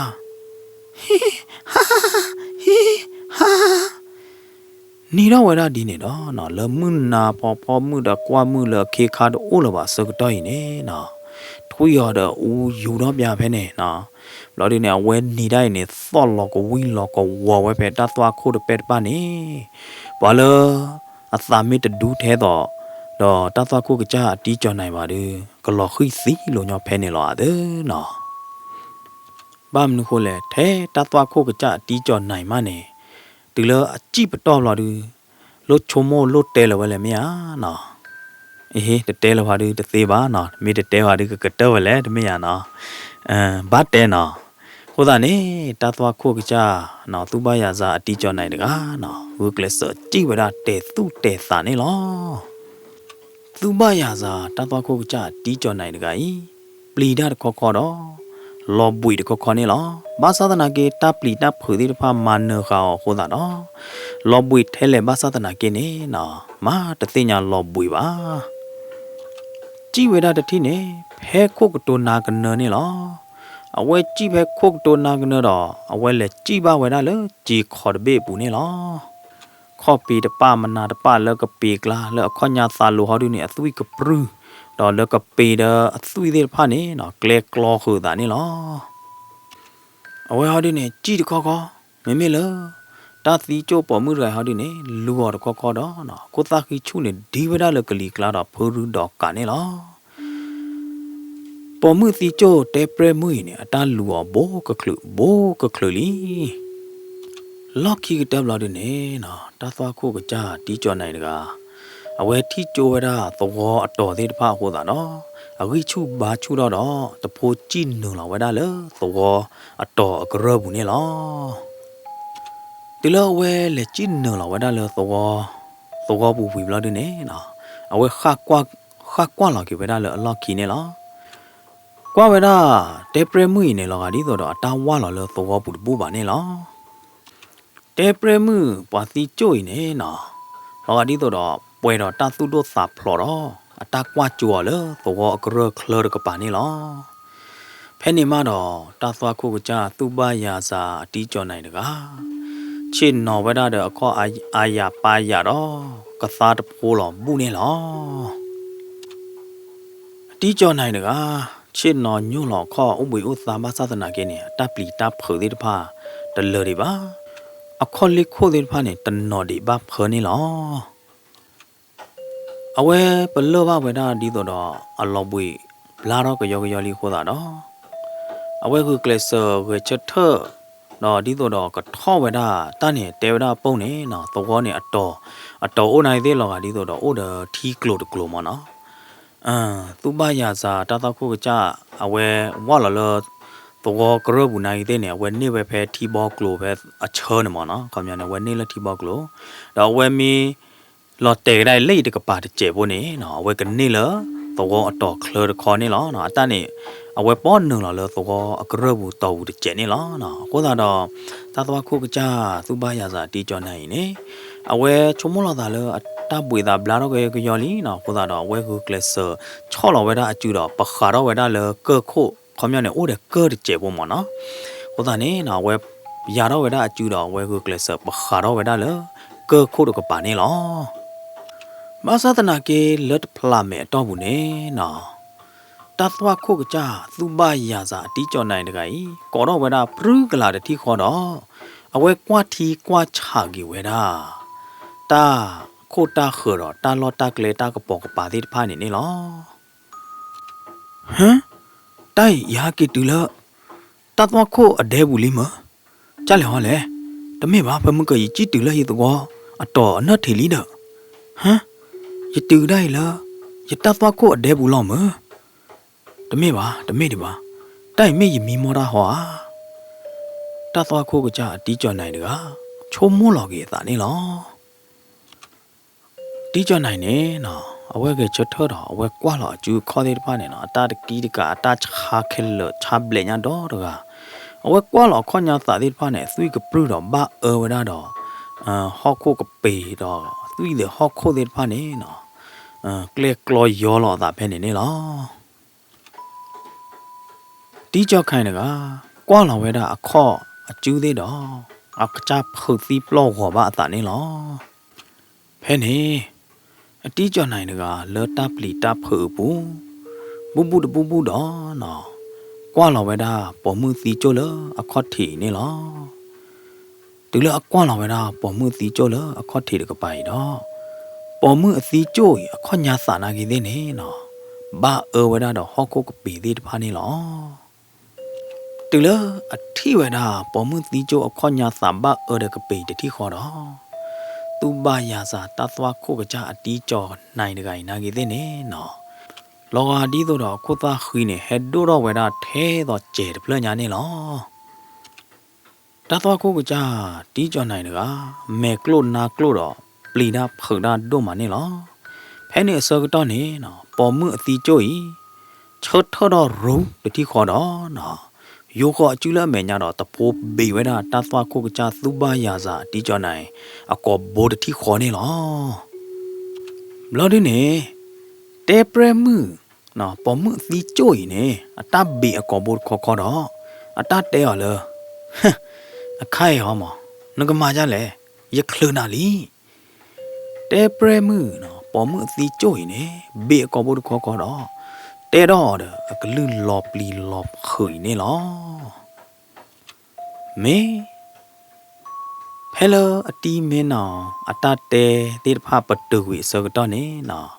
ဟံ ဟါ ဟံ ဟါ နံၤထီၣ်ဝဲဒၣ်ဒ်န့ၣ်ဒီး လၢမုၢ်နၤဖီဖီမုၢ်ဒီးကွၢ်မုၢ်လၢအခ့ခါတအိၣ်လၢၤဘၣ်အဆၢကတီၢ်အံၤန့ၣ်နီၤ ကွံာ်အီၤဒီးအူယူၤဒီးပျၢ်ဖဲန့ၣ်နီၤ. ဘျီဒုန့ၣ် အဝဲနံၤဒၣ်အံၤန့ၣ် သီၣ်လီၤကဝံၤလီၤကဝီၤဝဲဖဲတၢ်သွၣ်ခိၣ်တပဲၢ်တပၢ်န့ၣ်, ပှၤလၢအသးမ့ၢ်တဒူထဲသိး ဒီးတၢ်သွၣ်ခိၣ်ကစၢ်အတံကၠီၤနၤဘၣ်ဒီး ကလီၤဃံၣ်သံလိာ်ညီဖဲန့ၣ်လီၤအသးနီၤ. ဘၣ်မနုၤဃိလဲၣ်, ထဲတၢ်သွၣ်ခိၣ်ကစၢ်အတံကၠီၤနၤမးန့ၣ်, တုၤလၢအစံၣ်ပတီၢ်ဘျီဒု, လိၣ်ဆိကမိၣ်လိၣ်တဲလၢၤဝဲလဲၣ်မ့ၢ်ဧါနီၤ. အဟ့ တတဲလၢၤဘၣ်ဒုတသ့ဘၣ်နီၤ, မ့ၢ်တတဲဘၣ်ဒုကကတၢၢ်ဝဲလဲၣ် တမ့ၢ်ဧါနီၤ. ဘၣ်တဲနီၤ. အဃိသတးန့ၣ် တၢ်သွၣ်ခိၣ်ကစၢ်နီၤ သူၣ်ဘၣ်ယၤစၤအတံကၠီၤနၤတဂၤနီၤ ဂုာ်ကျဲးစၢးစံၣ်ဝဲဒၣ်တဲာ်သူၣ်တဲာ်သးန့ၣ်လီၤ. သူၣ်ဘၣ်ယၤစၤတၢ်သွၣ်ခိၣ်ကစၢ်အတံကၠီၤနၤတဂၤအံၤ, ပျံၤတၢ်တခီခီဒီး လီၤဘှံးတခီခီန့ၣ်လီၤ. ဘၣ်ဆၣ်သနာ်က့ တၢ်ပျံၤတၢ်ဖုးသ့ၣ်တဖၣ်မၤနၢၤဃာ်အီၤအဃိသတးဒီး လီၤဘှံးထဲလဲၣ်ဘၣ်ဆၣ်သနာ်က့န့ၣ်နီၤ မၤတသ့ၣ်ညါလီၤဘှံးဘၣ်. စံၣ်ဝဲဒၣ်တထံၣ်န့ၣ် ဖဲခိၣ်ကတိၤနၤကနၢၤန့ၣ်လီၤ. အဝဲစံၣ်ဖဲခိၣ်ကတိၤနၤကနၢၤဒီး အဝဲလဲၤစံၣ်ဘၣ်ဝဲဒၣ်လၢစံာ်ခီၣ်တဘ့ၣ်အပူၤန့ၣ်လီၤ. ခီၣ်ပ့ၤတပၣ်မနၤတပၣ်လၢကပ့ၤကျါ လၢအခီၣ်ညါသးလိၤဟီဒုန့ၣ် အသွံၣ်ကပြုၢ်, ဒီးလၢကပ့ၤဒီးအသွံၣ်သ့ၣ်တဖၣ်န့ၣ်နီၤ ကျဲကျီဃုာ်အသးန့ၣ်လီၤ. အဝဲဟီဒုန့ၣ် စံၣ်တခီခီ, မ့မ့ၢ်လၢ တၢ်သံကၠိၣ်ပိာ်မုၣ်တဂၤဟီဒုန့ၣ် လူၤအီၤတခီခီဒီး ခိၣ်သၣ်ဃံဆူၣ်န့ၣ် ဒံဝဲဒၣ်လၢကလံၤကျါဒီးဖုရူဒီးကးန့ၣ်လီၤ. ပိာ်မုၣ်သံကၠိၣ်တဲပြဲၢ်မုၣ်အံၤန့ၣ် အတၢ်လူၤအီၤဘူးကချုးဘူးကချုးလံ. လီၢ်ခံကတၢၢ်ဘျီဒုန့ၣ်နီၤ တၢ်သွၣ်ခိၣ်ကစၢ်တံကၠီၤနၤတဂၤ အဝဲထံၣ်ကၠိဝဲဒၣ်သဝီအတီၤသ့ၣ်တဖၣ်အဃိသတးဒီး အဂံၢ်ဆူၣ်ဘါဆူၣ်ထီၣ်ဒီး တဖိစံၣ်နုာ်လီၤဝဲဒၣ်လၢသဝီအတီၤအကရၢၢ်ပူၤန့ၣ်လီၤ. တုၤလၢအဝဲလဲၤစံၣ်နုာ်လီၤဝဲဒၣ်လၢသဝီ, သဝီပူၤဝံၤဘျီဒုန့ၣ်နီၤ အဝဲ ဃၣ်ကွၢ်လီၤက့ၤဝဲဒၣ်လၢအလီၢ်ခံန့ၣ်လီၤ. ကွၢ်ဝဲဒၣ် တဲပြဲၢ်မုၣ်အံၤန့ၣ် လီၤဂာ်ဒ်သိးဒီးအတၢ်ဝၢ်လီၤလၢသဝီပူၤတဘူၣ်ဘၣ်န့ၣ်လီၤ. တဲပြဲၢ်မုၣ်ပှၤသံကၠိၣ်အံၤန့ၣ်နီၤ လီၤဂာ်ဒ်သိးဒီးပှဲၤဒီးတၢ်သူၣ်ဒိၣ်သးဖျိးဒီး အတၢ်ကွၢ်ကၠိအီၤလၢသဝီအကရၢၢ်ချၢတကပၤန့ၣ်လီၤ. ဖဲန့ၣ်မးဒီး တၢ်သွၣ်ခိၣ်ကစၢ်သူၣ်ဘၣ်ယၤစၤအတံကၠီၤနၤတဂၤ ဆ့ၣ်နီၤဝဲဒၣ်ဒီးအခီၣ်အါယၤပၢ်ယၤဒီး ကသါတဖိလီၤဘူၣ်န့ၣ်လီၤ. အတံကၠီၤနၤတဂၤ ဆ့ၣ်နီၤညိၣ်လီၤအခီၣ်အိၣ်ဘှံးအိၣ်သါဘၣ်ဆၣ်သနာ်က့န့ၣ် အတၢ်ပျံၤတၢ်ဖုးသ့ၣ်တဖၣ်တလၢာ်ဒံးဘၣ်. အခီၣ်လ့ၢ်ခိၣ်သ့ၣ်တဖၣ်န့ၣ် တနီၤဒံးဘၣ်ဖၢန့ၣ်လီၤ. အဝဲပလၢၢ်ဘၣ်ဝဲဒၣ်ဒ်သိးဒီးအလီၤဘှံးဘျါထီၣ်ကယီကယီလံအဃိသတးဒီး အဝဲဂုာ်ကျဲးစၢးဂဲၤဆၢထၢၣ် ဒီးဒ်သိးဒီးကထီၣ်ဝဲဒၣ်တၢ်န့ၣ် တဲဝဲဒၣ်အပိၢ်န့ၣ်နီၤ သဝီန့ၣ်အတီၤ, အတီၤအိၣ်နာ်က့သ့ၣ်လီၤဂာ်ဒ်သိးဒီးအိၣ်ဒီးထံကျိၤတကျိၤမးနီၤ. သူၣ်ဘၣ်ယၤစၤတၢ်သွၣ်ခိၣ်ကစၢ် အဝဲဝၢ်လီၤလၢ သဝီကရၢၢ်ပူၤနာ်က့သ့ၣ်န့ၣ် အဝဲန့ၢ်ဝဲဖဲထံဘီကျိၤဖဲအဆၢန့ၣ်မးနီၤ ခီပညီန့ၣ် အဝဲန့ၢ်လၢထံဘီကျိၤ ဒီးအဝဲမ့ၢ် လီၤတဲာ်ကဒါလၢအံၤတကပၤတစဲးဖိန့ၣ်နီၤ အဝဲကန့ၢ်လၢ သဝီအတီၤချၢတခီန့ၣ်လီၤ. အတၢ်န့ၣ် အဝဲပီၣ်နုာ်လီၤလၢသဝီအကရၢၢ်ပူၤတီၢ်ပူၤတစဲးန့ၣ်လီၤ. အဃိသတးဒီး တၢ်သွၣ်ခိၣ်ကစၢ်သူၣ်ဘၣ်ယၤစၤတံကၠီၤနၤအံၤန့ၣ် အဝဲဆိကမိၣ်လီၤသးလၢအတၢ်ဘှံးသးဘျါထီၣ်ကယီကယီလံနီၤ အဃိသတးဒီး အဝဲဂုာ်ကျဲးစၢးဆီၣ်လီၤဝဲဒၣ်အစုဒီး ပဃးထီၣ်ဝဲဒၣ်လၢကၢၢ်ခိၣ် ခီပညီန့ၣ် အိၣ်ဒီးကၢၢ်တစဲးဖိမးနီၤ. အဃိသတးန့ၣ်နီၤ အဝဲယၤထီၣ်ဝဲဒၣ်အစုဒီး အဝဲဂုာ်ကျဲးစၢးပဃးထီၣ်ဝဲဒၣ်လၢ ကၢၢ်ခိၣ်တကပၤန့ၣ်လီၤ. ဘၣ်ဆၣ်သနာ်က့လၢတဖျးမဲာ်အတီၢ်ပူၤန့ၣ်နီၤ တၢ်သွၣ်ခိၣ်ကစၢ်သူၣ်ဘၣ်ယၤစၤအတံကၠီၤနၤတဂၤအံၤ ကိးထီၣ်ဝဲဒၣ်ပြူၢ်ကလာ်တထံၣ်ဃီဒီး အဝဲကွၢ်ထံကွၢ်ဆးက့ၤဝဲဒၣ် တၢ်ခိၣ်တၢ်ဃၢၤဒီးတၢ်လီၢ်တၢ်ကျဲတၢ်ကပိာ်ကပၤသ့ၣ်တဖၣ်န့ၣ်န့ၣ်လီၤ. ဟၢ, တၢ်အံၤ ယဟဲက့ၤတုၤလၢ တၢ်သွၣ်ခိၣ်အဒဲပူၤလံမၢ်. ကၢ်လဲၣ်ဟီလဲၣ်, တမ့ၢ်ဘၣ် ဖဲမုၢ်ကၢၤယစံၣ်တုၤလၢဟံၣ်သဝီအတီၤအနၢၣ်ထံးလံဒီး, ဟၢ, ယတုၤဒၣ်အံၤလၢ ယတၢ်သွၣ်ခိၣ်အဒဲပူၤလီၤမၢ်. တမ့ၢ်ဘၣ်, တမ့ၢ်ဒံးဘၣ်, တၢ်အံၤမ့ၢ်ယမံမီၢ်တၢ်ဟီဧါ. တၢ်သွၣ်ခိၣ်ကစၢ်အတံကၠီၤနၤတဂၤ ဆိကမိၣ်လီၤက့ၤအသးန့ၣ်လီၤ. တံကၠီၤနၤန့ၣ်နီၤ အဝဲဂဲၤဆၢထၢၣ်ဒီး အဝဲကွၢ်လီၤအစုအခီၣ်သ့ၣ်တဖၣ်န့ၣ်နီၤ အတၢ်တကံတကး အတၢ်ဆါခဲလၢာ်ဆါဘျဲးညါဒီတဂၤ, အဝဲကွၢ်လီၤအခီၣ်ညါသးသ့ၣ်တဖၣ်န့ၣ် အသွံၣ်ကပြုၢ်ဒီးဘၣ်အၢဝဲဒၣ်ဒီး ဟီၣ်ခိၣ်ကပ့ၤဒီး သွံၣ်သ့ၣ်ဟီၣ်ခိၣ်သ့ၣ်တဖၣ်န့ၣ်နီၤ ကျဲကျီယီလီၤအသးဖဲန့ၣ်န့ၣ်လီၤ. တံကၠီၤနၤတဂၤ ကွၢ်လီၤဝဲဒၣ်အခီၣ်အစုသ့ၣ်ဒီး အကစၢ်ဖုးသံပျီၢ်ဂီၤဘၣ်အသးန့ၣ်လီၤ. ဖဲန့ၣ် အတံကၠီၤနၤတဂၤ လၢတၢ်ပျံၤတၢ်ဖုးအပူၤ ဘူးဘူးတဘူးဘူးဒီးနီၤ, ကွၢ်လီၤဝဲဒၣ်ပိာ်မုၣ်သံကၠိၣ်လၢအခီၣ်ထံးအံၤန့ၣ်လီၤ. တုၤလၢအကွၢ်လီၤဝဲဒၣ်ပိာ်မုၣ်သံကၠိၣ်လၢအခီၣ်ထံးတကပၤအံၤဒီး, ပိာ်မုၣ်အသံကၠိၣ်အံၤအခီၣ်ညါသးနာ်က့သ့ၣ်န့ၣ်နီၤ, ဘၣ်အၢဝဲဒၣ်ဒီးဟီၣ်ခိၣ်ကပ့ၤသ့ၣ်တဖၣ်န့ၣ်လီၤ. တုၤလၢအထံၣ်ဝဲဒၣ်ပိာ်မုၣ်သံကၠိၣ်အခီၣ်ညါသးဘၣ်အၢဒီးကပ့ၤတထံၣ်ဃီဒီး, သူၣ်ဘၣ်ယၤစးတၢ်သွၣ်ခိၣ်ကစၢ်အတံကၠီၤနၤတဂၤအံၤနာ်က့သ့ၣ်န့ၣ်နီၤ, လီၤဂာ်ဒ်သိးဒီးအခိၣ်သၣ်ဃံန့ၣ် ဟဲဒိၣ်ထီၣ်ဝဲဒၣ်ထဲသိးစဲးတဖျၢၣ်ညါန့ၣ်လီၤ. တၢ်သွၣ်ခိၣ်ကစၢ်တံကၠီၤနၤတဂၤ မဲာ်ကျိၣ်နါကျိၣ်ဒီး ပျံၤတၢ်ဖုးတၢ်ဒိၣ်မးန့ၣ်လီၤ. ဖဲန့ၣ်အဆၢကတီၢ်န့ၣ်နီၤ, ပိာ်မုၣ်အသံကၠိၣ်အံၤ ဆၢထၢၣ်ထီၣ်ရူတထံၣ်ဃီဒီးနီၤ, ယိဃီအစုလၢအမဲာ်ညါဒီး တဖိဘ့ၣ်ဝဲဒၣ်တၢ်သွၣ်ခိၣ်ကစၢ်သူၣ်ဘၣ်ယၤစးအတံကၠီၤနၤအံၤ အကိာ်ဘိတထံၣ်ဃီန့ၣ်လီၤ. ဘျီဒုန့ၣ် တဲပြဲၢ်မုၣ် ပိာ်မုၣ်အသံကၠိၣ်အံၤန့ၣ် အတၢ်ဘ့ၣ်အကိာ်ဘိတခီခီဒီး အတၢ်တဲအီၤလၢ အခါအံၤဟီမး, နကမၤဒ်လဲၣ်, ယချုးနၤလံ. တဲပြဲၢ်မုၣ်နီၤ, ပိာ်မုၣ်အသံကၠိၣ်အံၤန့ၣ် ဘ့ၣ်အကိာ်ဘိတခီခီဒီး တဲထီၣ်အီၤဒီး အကလုၢ်လီၤပျံၤလီၤဖုးအံၤန့ၣ်လီၤ. မ့ၢ် ဖဲလၢအတံမ့ၢ်နီၤ အတၢ်တဲသ့ၣ်တဖၣ်ပတုာ်ကွံာ်အဆၢကတီၢ်န့ၣ်နီၤ,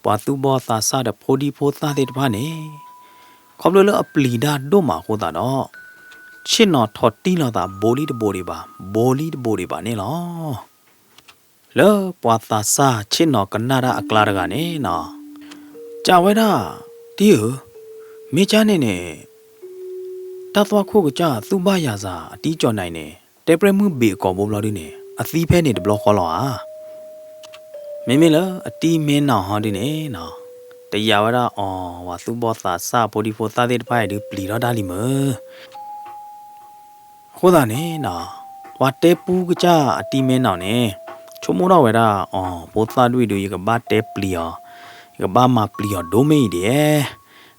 ပှၤသူၣ်ဘီၣ်သးစၢ်ဒီးဖိဒံဖိသၣ်သ့ၣ်တဖၣ်န့ၣ် ခီဖျိလၢအပျံၤတၢ်ဒိၣ်မးအဃိသတးဒီး ဆ့ၣ်နီၤထီၣ်တံၢ်လိာ်သးဘိလံတဘိဒံးဘၣ်, ဘိလံတဘိဒံးဘၣ်န့ၣ်လီၤ. လၢပှၤသးစၢ်ဆ့ၣ်နီၤကနၣ်တၢ်အကျါတဂၤန့ၣ်နီၤ, ကးဝဲဒၣ်, တံၤဧၢ, မ့ၢ်ကၢ်န့ၣ်န့ၣ် တၢ်သွၣ်ခိၣ်ကစၢ်သူၣ်ဘၣ်ယၤစးအတံကၠီၤနၤအံၤန့ၣ် တဲပြဲၢ်မုၣ်ဘ့ၣ်အကိာ်ဘိဘျီဒုန့ၣ် အသံဖဲန့ၣ်တဘျီဃီလီၤဧါ. မ့မ့ၢ်လၢအတံမ့ၢ်နီၤဟီဒုန့ၣ်နီၤ, တယာ်ဝဲဒၣ်အီၤ ပှၤသူၣ်ဘီၣ်သးစၢ်ဖိဒံဖိသၣ်သ့ၣ်တဖၣ်အံၤဒုးပျံၤထီၣ်တၢ်လံမုၢ် အဃိသတးန့ၣ်နီၤ, ပှၤတဲပူကစၢ်အတံမ့ၢ်နီၤန့ၣ် ဆိကမိၣ်ထီၣ်ဝဲဒၣ်အီၤ ဖိသၣ်ဒွံၣ်ဒုး ယကဘၣ်တဲပျံၤအီၤ, ယကဘၣ်မၤပျံၤအီၤဒိၣ်မ့ၢ်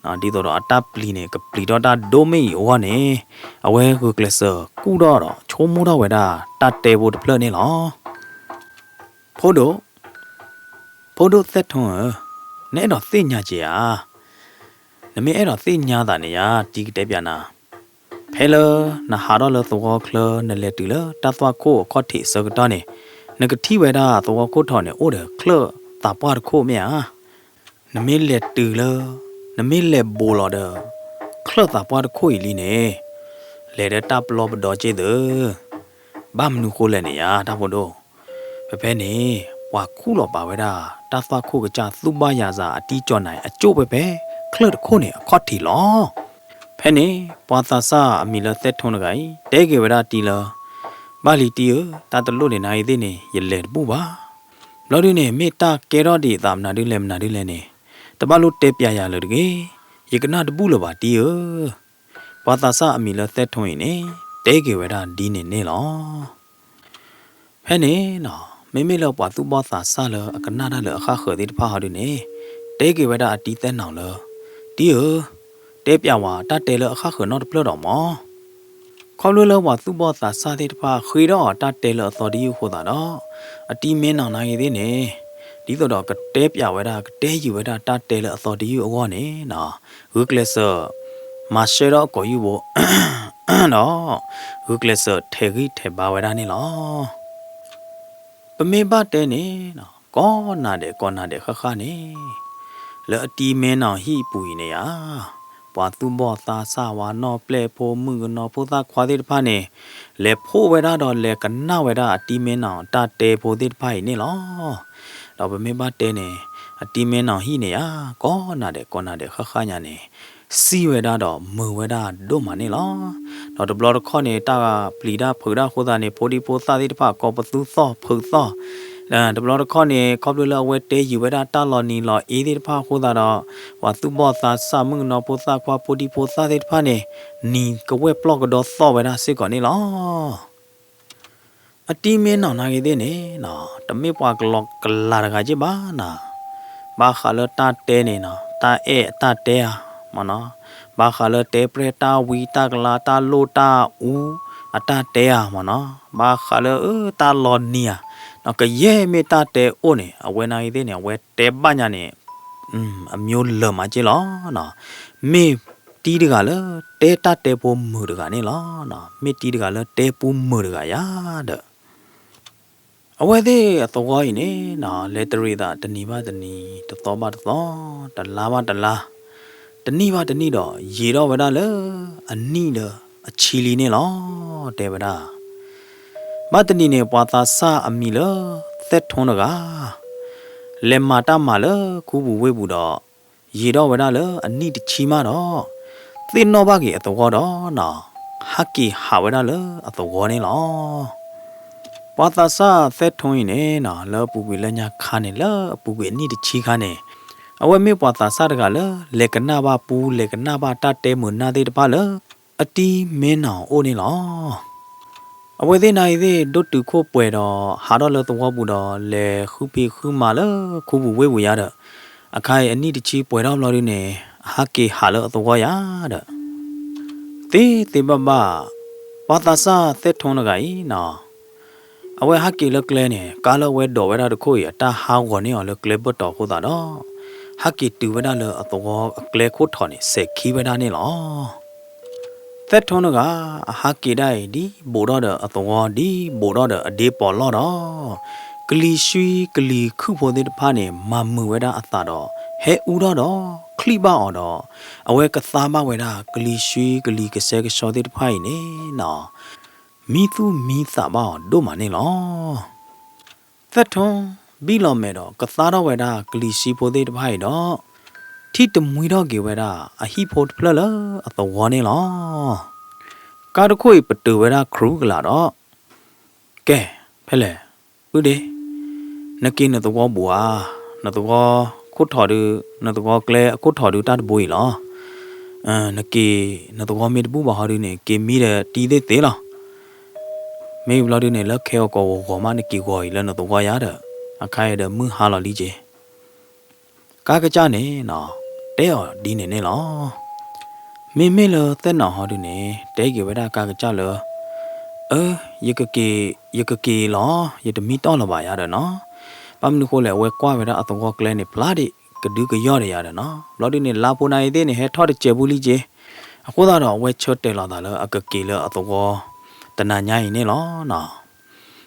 အံၤဒံး, ဒ်သိးဒီးအတၢ်ပျံၤန့ၣ် ကပျံၤထီၣ်တၢ်ဒိၣ်မ့ၢ်အံၤအဂီၢ်န့ၣ်, အဝဲဂုာ်ကျဲးစၢးကူၣ်ထီၣ်ဒီး ဆိကမိၣ်ထီၣ်ဝဲဒၣ်တၢ်တဲဖိတဖျၢၣ်န့ၣ်လီၤ. ဖိဒိၣ်, ဖိဒိၣ်သဲၣ်ထိဧၢ, နအဲၣ်ဒိးသ့ၣ်ညါက့ၤဧါ. နမ့ၢ်အဲၣ်ဒိးသ့ၣ်ညါသးန့ၣ်ယါ တံၤကတဲပၠးနၤ, ဖဲလၢနဟးထီၣ်လၢသဝီချၢ နလဲၤတုၤလၢတၢ်သွၣ်ခိၣ်အခီၣ်ထံးအဆၢကတီၢ်န့ၣ်, နကထံၣ်ဝဲဒၣ်သဝီခိၣ်ထံးန့ၣ် အိၣ်ဒီးချၢၣ်သးပှၢ်တခိၣ်မ့ၢ်ဧါ. နမ့ၢ်လဲၤတုၤလၢ, နမ့ၢ်လဲၤဘိးလီၤဒီး ချၢၣ်သးပှၢ်တခိၣ်အံၤလံန့ၣ်, လဲၤဒီးတၢ်ပျီပဒီက့ၢ်သု, ဘၣ်မနုၤဃိလဲၣ်န့ၣ်ယါ တၢ်ဖိဒိၣ်. ဖဲဖဲန့ၣ် ပှၤခူၣ်လီၤပာ်ဝဲဒၣ် တၢ်သွၣ်ခိၣ်ကစၢ်သူၣ်ဘၣ်ယၤစးအတံကၠီၤနၤအံၤ အကၠိၣ်ဖဲဖဲ ချၢၣ်တခိၣ်န့ၣ်အခီၣ်ထံးလီၤ. ဖဲန့ၣ် ပှၤသးစၢ်အမံၤလၢသဲၣ်ထိတဂၤအံၤ တဲက့ၤဝဲဒၣ်တံၤလၢ, ဘၣ်လံတံၤဧၢ, တၢ်တလိၣ်န့ၣ်နၤအံၤသ့ၣ်န့ၣ် ယလဲၤတဘူၣ်ဘၣ်. ဘျီဒုန့ၣ် မ့ၢ်တၢ်ကဲထီၣ်ဒံးသးမနုၤဒုလဲၣ်မနုၤဒုလဲၣ်န့ၣ်, တဘၣ်လိၣ်တဲပၠးယၤလၢၤတဂ့ၤ, ယကနၣ်တဘူၣ်လၢၤဘၣ်တံၤဧၢ. ပှၤသးစၢ်အမံၤလၢသဲၣ်ထိအံၤန့ၣ် တဲက့ၤဝဲဒၣ်ဒ်န့ၣ်န့ၣ်လီၤ. ဖဲန့ၣ်နီၤ မ့မ့ၢ်လၢပှၤသူၣ်ဘီၣ်သးစၢ်လၢအကနၣ်တၢ်လၢအဃၣ်ဃၢၤသ့ၣ်တဖၣ်ဟီဒုန့ၣ် တဲက့ၤဝဲဒၣ်အတံၤသဲၣ်နီၤလၢ တံၤဧၢ, တဲပၠးဝဲတၢ်တဲလၢအဃၣ်ဃၢၤနီတဖျၢၣ်ဒီးမၢ်. ခီဖျိလၢပှၤသူၣ်ဘီၣ်သးစၢ်သ့ၣ်တဖၣ်ဃ့ထီၣ်အီၤတၢ်တဲလၢအသီတယုၢ်အဃိသတးဒီး အတံၤမ့ၢ်နီၤနာ်ဂ့ၤသ့ၣ်န့ၣ် ဒ်သိးဒီးကတဲပၠးဝဲဒၣ် ကတဲယုာ်ဝဲဒၣ်တၢ်တဲလၢအသီတယုၢ်အဂီၢ်န့ၣ်နီၤ ဂုာ်ကျဲးစၢး မၤရှဲထီၣ်အကိာ်ယူၢ်ဘိ ဒီး ဂုာ်ကျဲးစၢးထဲးဂံၢ်ထဲးဘါဝဲဒၣ်န့ၣ်လီၤ. ပမ့ၢ်ဘၣ်တဲန့ၣ် ကိးနၤဒဲးကိးနၤဒဲးဃၣ်ဃၣ်န့ၣ် လၢအတံၤမ့ၢ်နီၤဟံၣ်အပူၤအံၤန့ၣ်ဧါ ပှၤသူၣ်ဘီၣ်သးစၢ်ဝဲနီၢ်ပျဲၢ်ဖိမုၣ်ကနီၤဖိသၣ်ခွါသ့ၣ်တဖၣ်န့ၣ် လဲၤဖှိၣ်ဝဲဒၣ်ဒီးလဲၤကနၣ်ဝဲဒၣ်အတံၤမ့ၢ်နီၤတၢ်တဲဖိသ့ၣ်တဖၣ်အံၤန့ၣ်လီၤ. ဒီးပမ့ၢ်ဘၣ်တဲန့ၣ် အတံၤမ့ၢ်နီၤဟံၣ်န့ၣ်ဧါ ကိးနၤဒဲးကိးနၤဒဲးဃၣ်ဃၣ်ညါန့ၣ် စံးဝဲဒၣ်ဒီးမုာ်ဝဲဒၣ်ဒိၣ်မးန့ၣ်လီၤ. ဒီးတဘျီတခီၣ်န့ၣ် တၢ်ပျံၤတၢ်ဖုးတၢ်အဃိသတးန့ၣ် ဖိဒံဖိသၣ်သ့ၣ်တဖၣ်ကိးပသူသီၣ်ဖုးသီၣ် တဘျီတခီၣ်န့ၣ် ခီဖျိလၢအဝဲတဲယုာ်ဝဲဒၣ်တၢ်လီၤနံၤလီၤအ့သ့ၣ်တဖၣ်အဃိသတးဒီး ပှၤသူၣ်ဘီၣ်သးစၢ်မုၣ်ကနီၤဖိသၣ်ခွါဖိဒံဖိသၣ်သ့ၣ်တဖၣ်န့ၣ် နံၤကဝဲၢ်ပျီၢ်ကဒီသီၣ်ဝဲဒၣ်စ့ၢ်ကီးန့ၣ်လီၤ. အတံၤမ့ၢ်နီၤနာ်ဂ့ၤသ့ၣ်န့ၣ် တမ့ၢ်ပှၤကလီကလးတဂၤက့ၢ်ဘၣ်နီၤ. ဘၣ်ဃးလၢတၢ်တဲန့ၣ်နီၤ တၢ်အဲၣ်အတၢ်တဲဧါ မ့ၢ်နီၤ. ဘၣ်ဃးလၢတဲပြဲၢ်တၢ်ဝံတၢ်ကလၤတၢ်လိၣ်တၢ်အူအတၢ်တဲဧါ မ့ၢ်နီၤ. ဘၣ်ဃးလၢ အၢ တၢ်လီၤနံၤဧါ ကယဲၢ်မ့ၢ်တၢ်တဲအိၣ်န့ၣ် အဝဲနာ်ဂ့ၤသ့ၣ်န့ၣ် အဝဲတဲဘၣ်ညါန့ၣ် အမျိုးလၢာ်မးက့လီၤနီၤ. မ့ၢ်တံၤတဂၤလၢတဲတၢ်တဲဖိမုာ်တဂၤန့ၣ်လီၤ. မ့ၢ်တံၤတဂၤလၢတဲပူမုာ်တဂၤယါဒီး အဝဲသ့ၣ်အသဝီအံၤန့ၣ်နီၤ လဲၤတရံးသးတနံၤဘၣ်တနံၤ တသီဘၣ်တသီ တလါဘၣ်တလါ တနံၣ်ဘၣ်တနံၣ်ဒီး ယံာ်ထီၣ်ဝဲဒၣ်လၢအနံၣ်ဒီးအဆံလံန့ၣ်လီၤ တဲဝဲဒၣ်. ဘၣ်တနံၤန့ၣ် ပှၤသးစၢ်အမံၤလၢသဲၣ်ထူတဂၤ လဲၤမၤတၢ်မၤလၢခူပူၤဝ့ၢ်ပူၤဒီး ယံာ်ထီၣ်ဝဲဒၣ်လၢအနံၣ်တဆံမးဒီး သ့ၣ်နီၣ်ဘၣ်က့ၤအသဝီဒီးနီၤ ဟးက့ၤဟးဝဲဒၣ်လၢအသဝီန့ၣ်လီၤ. ပှၤသးစၢ်သဲၣ်ထူအံၤန့ၣ်နီၤ လၢအပူၤကွံာ်လၢညါခါန့ၣ် လၢအပူၤကွံာ်အနံၣ်တဆံခါန့ၣ် အဝဲမ့ၢ်ပှၤသးစၢ်တဂၤလၢ လဲၤကနၣ်ဘၣ်ပူ လဲၤကနၣ်ဘၣ်တၢ်တဲမုာ်နၢ်သ့ၣ်တဖၣ်လၢ အတံၤမ့ၢ်နီၤအိၣ်န့ၣ်လီၤ. အဝဲသ့ၣ်နၤအံၤသ့ၣ် ဒိၣ်တုာ်ခိၣ်ပှဲၤဒီး ဟးထီၣ်လၢသဝီပူၤဒီး လဲၤဃုဖံးဃုမၤလၢခူပူၤဝ့ၢ်ပူၤယါဒီး အခါအံၤအနံၣ်တဆံပှဲၤထီၣ်ဘျီဒုန့ၣ် အဟးက့ၤဟးလၢအသဝီယါဒီး သ့သ့ဘၣ်ဘၣ် ပှၤသးစၢ်သဲၣ်ထူတဂၤအံၤနီၤ အဝဲဟးက့ၤလၢကျဲန့ၣ် ကါလၢအဝဲဒိးဝဲဒၣ်တခိၣ်အံၤ အတၢ်ဟးဂီၤန့ၢ်အီၤလၢကျဲဘၢၣ်တီၤအဃိသတးဒီး ဟးက့ၤတုၤဝဲဒၣ်လၢအသဝီအကျဲခိၣ်ထီၣ်န့ၣ် စဲၤခံဝဲဒၣ်န့ၣ်လီၤ. သဲၣ်ထူတဂၤ အဟးက့ၤဒၣ်အံၤ ဒ်ဘူးထီၣ်ဒီးအသဝီ ဒ်ဘူးထီၣ်ဒီးအဒ့ပီးလီၢ်ဒီး ကလံၤဆှံကလံၤခုၣ်ဖိသ့ၣ်တဖၣ်န့ၣ် မၤမုာ်ဝဲဒၣ်အသးဒီး ဟဲအူထီၣ်ဒီး ချံၣ်ဘၣ်အီၤဒီး အဝဲကသါဘၣ်ဝဲဒၣ် ကလံၤဆှံကလံၤကစဲကဆှီသ့ၣ်တဖၣ်အံၤန့ၣ်နီၤ မံသူၣ်မံသးဘၣ်အီၤဒိၣ်မးန့ၣ်လီၤ. သဲၣ်ထူ ဘံၣ်လီၤမဲာ်ဒီး ကသါထီၣ်ဝဲဒၣ်ကလံၤဆှံဖိသ့ၣ်တဖၣ်အံၤဒီး ထံၣ်တမှံထီၣ်က့ၤဝဲဒၣ် အဟံၣ်ဖိတဖျၢၣ်လၢအသဝီန့ၣ်လီၤ. ကါတခိၣ်အံၤပတုာ်ဝဲဒၣ်ခရူကလာ်ဒီး ကဲ, ဖဲလဲၣ်, ပုၢ်ဒ့, နက့ၤနသဝီဘူးဧါ, နသဝီခိၣ်ထီၣ်ဒု, နသဝီကျဲအခိၣ်ထီၣ်ဒုတၢ်တဘိအံၤလီၤ. နက့ၤနသဝီမ့ၢ်တဘူးဘၣ်ဟီဒုန့ၣ် က့ၤမံဒီးတံၤသ့ၣ်သ့လီၤ. မ့ၢ်ဘျီဒုန့ၣ် လၢခဲအကီၢ်ဂီၤဂီၤမး နက့ၤဂီၤအံၤလၢနသဝီယါဒီး အခါအံၤဒီးမုၢ်ဟါလီၤလံက့ၤ ကါကစၢ်န့ၣ်နီၤ တဲအီၤဒ်န့ၣ်န့ၣ်လီၤ. မ့မ့ၢ်လၢသဲၣ်နီၤဟီဒုန့ၣ် တဲက့ၤဝဲဒၣ်ကါကစၢ်လၢ အၢ, ယကက့ၤလီၤ, ယတမံတီၢ်လၢၤဘၣ်ယါဒီးနီၤ. ဘၣ်မနုၤဃိလဲၣ် အဝဲကွၢ်ဝဲဒၣ်အသဝီကျဲန့ၣ် ဖျါဒံး ကဒုကယီၢ်ဒီးယါဒီးနီၤ. ဘျီဒုန့ၣ် လါဖိနါအံၤသ့ၣ်န့ၣ် ဟဲထီၣ်တစဲးဘူးလံက့ၤ. အဃိသတးဒီး အဝဲဆၢတဲာ်လီၤသးလၢအကက့ၤလၢအသဝီ တနၤညါအံၤန့ၣ်လီၤ.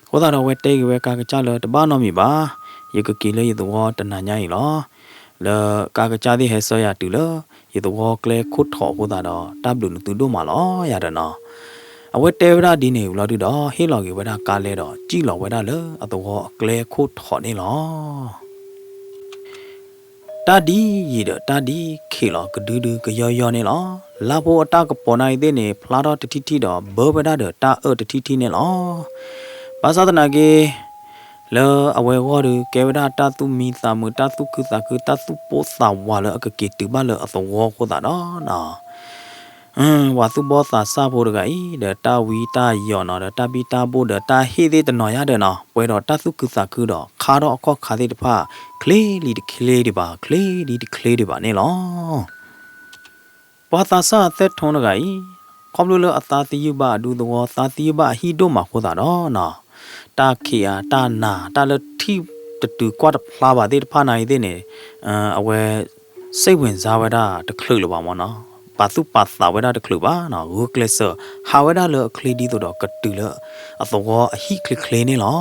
အဃိသတးဒီး အဝဲတဲက့ၤဝဲကါကစၢ်လၢ တဘၣ်နီတမံၤဘၣ်, ယကက့ၤလၢယသဝီတနၤညါအံၤလီၤ. လၢကါကစၢ်သ့ၣ်ဟဲဆှၢယၤတုၤလၢ ယသဝီကျဲခိၣ်ထီၣ်အဃိသတးဒီး တၢ်ဘျုးနသုဒိၣ်မးလီၤယၤဒီးနီၤ. အဝဲတဲဝဲဒၣ်ဒ်န့ၣ်ဘျီဒုဒီး ဟ့ၣ်လီၤက့ၤဝဲဒၣ်ကါလဲဒီး စံၣ်လီၤဝဲဒၣ်လၢအသဝီအကျဲခိၣ်ထီၣ်န့ၣ်လီၤ. တၢ်ဒ်ယံာ်ဒီးတၢ်ဒ်ခ့ၣ်လီၤ ကဒုဒုကယီယီန့ၣ်လီၤ. လါဖိအတၢ်ကပီၤနါအံၤသ့ၣ်န့ၣ် ဖျါထီၣ်တထံၣ်ထံၣ်ဒီး ဘၢဝဲဒၣ်ဒီးတၢ်အၢၣ်တထံၣ်ထံၣ်န့ၣ်လီၤ. ဘၣ်ဆၣ်သနာ်က့ လၢအဝဲအဂီၢ်ဒီး ကဲဝဲဒၣ်တၢ်သူၣ်မံသးမုာ် တၢ်သူၣ်ခုသးခု တၢ်သူၣ်ပိၢ်သးဝးလၢအကက့ၤတုၤဘၣ်လၢအသဝီအဃိသတးဒီးနီၤ ပှၤသူၣ်ဘီၣ်သးစၢ်ဖိတဂၤအံၤ ဒီးတၢ်ဝံတၢ်ယိးနီၤ ဒီးတၢ်ဘံၣ်တၢ်ဘိၣ်ဒီးတၢ်ဟ့ၣ်သ့ၣ်တနီၤယါဒီးနီၤ ပှဲၤဒီးတၢ်သူၣ်ခုသးခုဒီး ခါထီၣ်အခီၣ်ခါသ့ၣ်တဖၣ် ချ့လံတချ့ဒံးဘၣ် ချ့လံတချ့ဒံးဘၣ်န့ၣ်လီၤ. ပှၤသးစၢ်သဲၣ်ထူတဂၤအံၤ ခီဖျိလၢအသးသယုၢ်ဘၣ်အဒူသဝီ သးသယုၢ်ဘၣ်အဟံၣ်ဒိၣ်မးအဃိသတးဒီးနီၤ တၢ်ခံးအါ တၢ်နၤ တၢ်လၢထံၣ်တတုၤကွၢ်တဖျါဘၣ်သ့ၣ်တဖၣ်နၤအံၤသ့ၣ်န့ၣ် အဝဲ စိတ်ဝင်စားဝဲဒၣ်တချုးလၢၤဘၣ်မ့ၢ်နီၤ ပာ်သူၣ်ပာ်သးဝဲဒၣ်တချုးဘၣ်နီၤ ဂုာ်ကျဲးစၢး ဟးဝဲဒၣ်လၢအချ့ဒ်သိးဒီးကတုၤလၢအသဝီအဟံၣ်ချ့ချ့န့ၣ်လီၤ.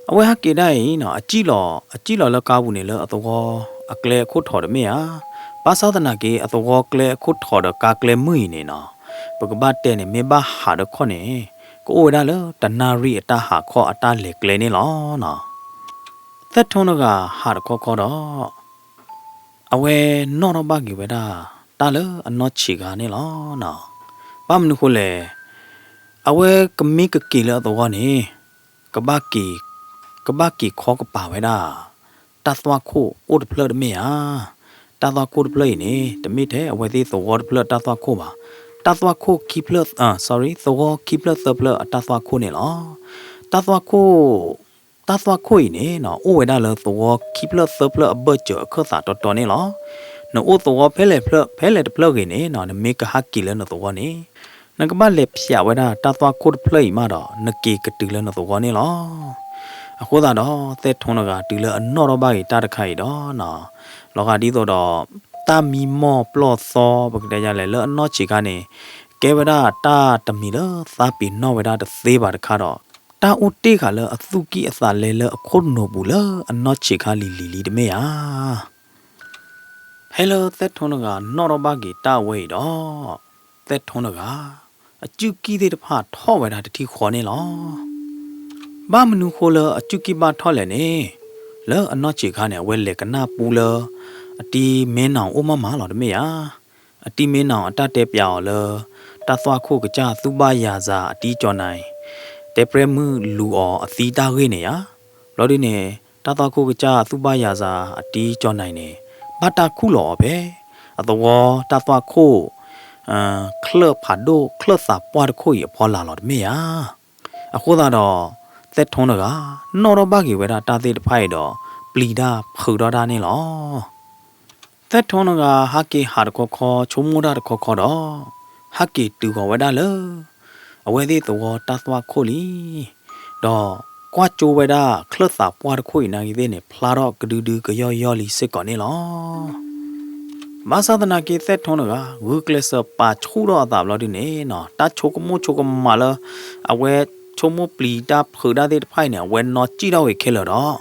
အဝဲဟဲက့ၤဒၣ်အံၤနီၤ အစံၣ်လီၤ အစံၣ်လီၤလၢကါပူၤန့ၣ် လၢအသဝီအကျဲအခိၣ်ထီၣ်တမ့ၢ်ဧါ. ဘၣ်ဆၣ်သနာ်က့ အသဝီကျဲအခိၣ်ထီၣ်ဒီးကါကျဲမုၢ်အံၤန့ၣ်နီၤ ပကဘၣ်တဲန့ၣ် မ့ၢ်ဘၣ်ဟးဒီးခီၣ်န့ၣ် ကအိၣ်ဝဲဒၣ်လၢတနၣ်ရံၣ်အတၢ်ဟးခီၣ်အတၢ်လဲၤကျဲန့ၣ်လီၤ. သဲၣ်ထူတဂၤဟးတခီခီဒီး အဝဲနီၣ်ထီၣ်ဘၣ်က့ၤဝဲဒၣ် တၢ်လၢအနီၢ်ဆံးဂၤန့ၣ်လီၤ. ဘၣ်မနုၤဃိလဲၣ်, အဝဲကမ့ၢ်ကက့ၤလၢအသဝီန့ၣ် ကဘၣ်က့ၤ, ကဘၣ်က့ၤခီကပၤဝဲဒၣ် တၢ်သွၣ်ခိၣ်အိၣ်တဖျၢၣ်တမ့ၢ်ဧါ. တၢ်သွၣ်ခိၣ်တဖျၢၣ်အံၤန့ၣ် တမ့ၢ်ထဲအဝဲသ့ၣ်သဝီတဖျၢၣ်တၢ်သွၣ်ခိၣ်ဘၣ်. တၢ်သွၣ်ခိၣ်ခံဖျၢၣ်, သဝီခံဖျၢၣ်သၢဖျၢၣ်အတၢ်သွၣ်ခိၣ်န့ၣ်လီၤ. တၢ်သွၣ်ခိၣ် တၢ်သွၣ်ခိၣ်အံၤန့ၣ် အိၣ်ဝဲဒၣ်လၢသဝီခံဖျၢၣ်သၢဖျၢၣ်အဘၢၣ်စၢၤအခၢၣ်သးတီတီန့ၣ်လီၤ. နအိၣ်သဝီဖဲလဲၣ်ဖဲလဲၣ်တဖျၢၣ်ဂ့ၤန့ၣ် နမ့ၢ်ကဟးက့ၤလၢနသဝီန့ၣ် နကဘၣ်လဲၤဖျးဝဲဒၣ်တၢ်သွၣ်ခိၣ်တဖျၢၣ်အံၤမးဒီး နက့ၤကတုၤလၢနသဝီန့ၣ်လီၤ. အဃိသတးဒီး သဲၣ်ထိတဂၤတုၤလၢအနီၣ်ထီၣ်ဘၣ်က့ၤတၢ်တခါအံၤဒီး လီၤဂာ်ဒ်သိးဒီး တၢ်မံမီၢ်ပျီၢ်သီ ပကတဲယလဲၣ် လၢအနီၢ်ဆံးခါန့ၣ် ကဲဝဲဒၣ်တၢ်တမံၤလၢသးပ့ၤနီၣ်ဝဲဒၣ်တသ့ဘၣ်တခါဒီး တၢ်အိၣ်တ့ၢ်ဃာ်လၢအသူၣ်ကံၢ်အသးလဲလၢအခိၣ်နူာ်ပူၤလၢအနီၢ်ဆံးခါလံၤလံၤလံတမ့ၢ်ဧါ. ဖဲလၢသဲၣ်ထိတဂၤနီၣ်ထီၣ်ဘၣ်က့ၤတၢ်ဝဲအံၤဒီး သဲၣ်ထိတဂၤ အစုၣ်ကံၢ်သ့ၣ်တဖၣ်ထီၣ်ဝဲဒၣ်တထံၣ်ဃီန့ၣ်လီၤ. ဘၣ်မနုၤဃိလၢအစုၣ်ကံၢ်ဘၣ်ထီၣ်လဲၣ်န့ၣ်, လၢအနီၢ်ဆံးခါန့ၣ် အဝဲလဲၤကနၣ်ပူလၢ အတံၤမ့ၢ်နၤအိၣ်မးမးလီၤတမ့ၢ်ဧါ. အတံၤမ့ၢ်နၤအတၢ်တဲပၠးအီၤလၢ တၢ်သွၣ်ခိၣ်ကစၢ်သူၣ်ဘၣ်ယၤစၤအတံၤကၠီၤနၤ တဲပြဲမုၢ်လူၤအီၤအသံတၢ်ဂ့ၢ်န့ၣ်ဧါ. ဘျီဒုန့ၣ် တၢ်သွၣ်ခိၣ်ကစၢ်သူၣ်ဘၣ်ယၤစၤအတံၤကၠီၤနၤန့ၣ် ဘၣ်တၢ်ခူၣ်လီၤအီၤဖဲ အသဝီတၢ်သွၣ်ခိၣ် ချၢၣ်ဖးဒိၣ်ချၢၣ်သးပှၢ်တခိၣ်အံၤအဖီလာ်လီၤတမ့ၢ်ဧါ. အဃိသတးဒီး သဲၣ်ထိတဂၤ နီၣ်ထီၣ်ဘၣ်က့ၤဝဲဒၣ်တၢ်သ့ၣ်တဖၣ်အံၤဒီး ပျံၤတၢ်ဖုးထီၣ်တၢ်န့ၣ်လီၤ. သဲၣ်ထိတဂၤ ဟးက့ၤဟးတခီခီ ဆိကမိၣ်တၢ်တခီခီဒီး ဟးက့ၤတုၤဃီၤဝဲဒၣ်လၢ အဝဲသ့ၣ်သဝီတၢ်သွၣ်ခိၣ်လံ. ဒီးကွၢ်ကၠိဝဲဒၣ်ချၢၣ်သးပှၢ်တခိၣ်အံၤနာ်က့သ့ၣ်န့ၣ် ဖျါထီၣ်ကဒုဒုကယီၢ်ယီၢ်လံစ့ၢ်ကီးန့ၣ်လီၤ. ဘၣ်ဆၣ်သနာ်က့သဲၣ်ထိတဂၤ ဂုာ်ကျဲးစၢးပာ်ဆူၣ်ထီၣ်အသးဘျီဒုန့ၣ်နီၤ တၢ်ဆိကမိၣ်ဆိကမးလၢ အဝဲဆိကမိၣ်ပျံၤတၢ်ဖုးတၢ်သ့ၣ်တဖၣ်အံၤန့ၣ် အဝဲနီၣ်စံၣ်ထီၣ်ဝဲခဲလၢာ်ဒီး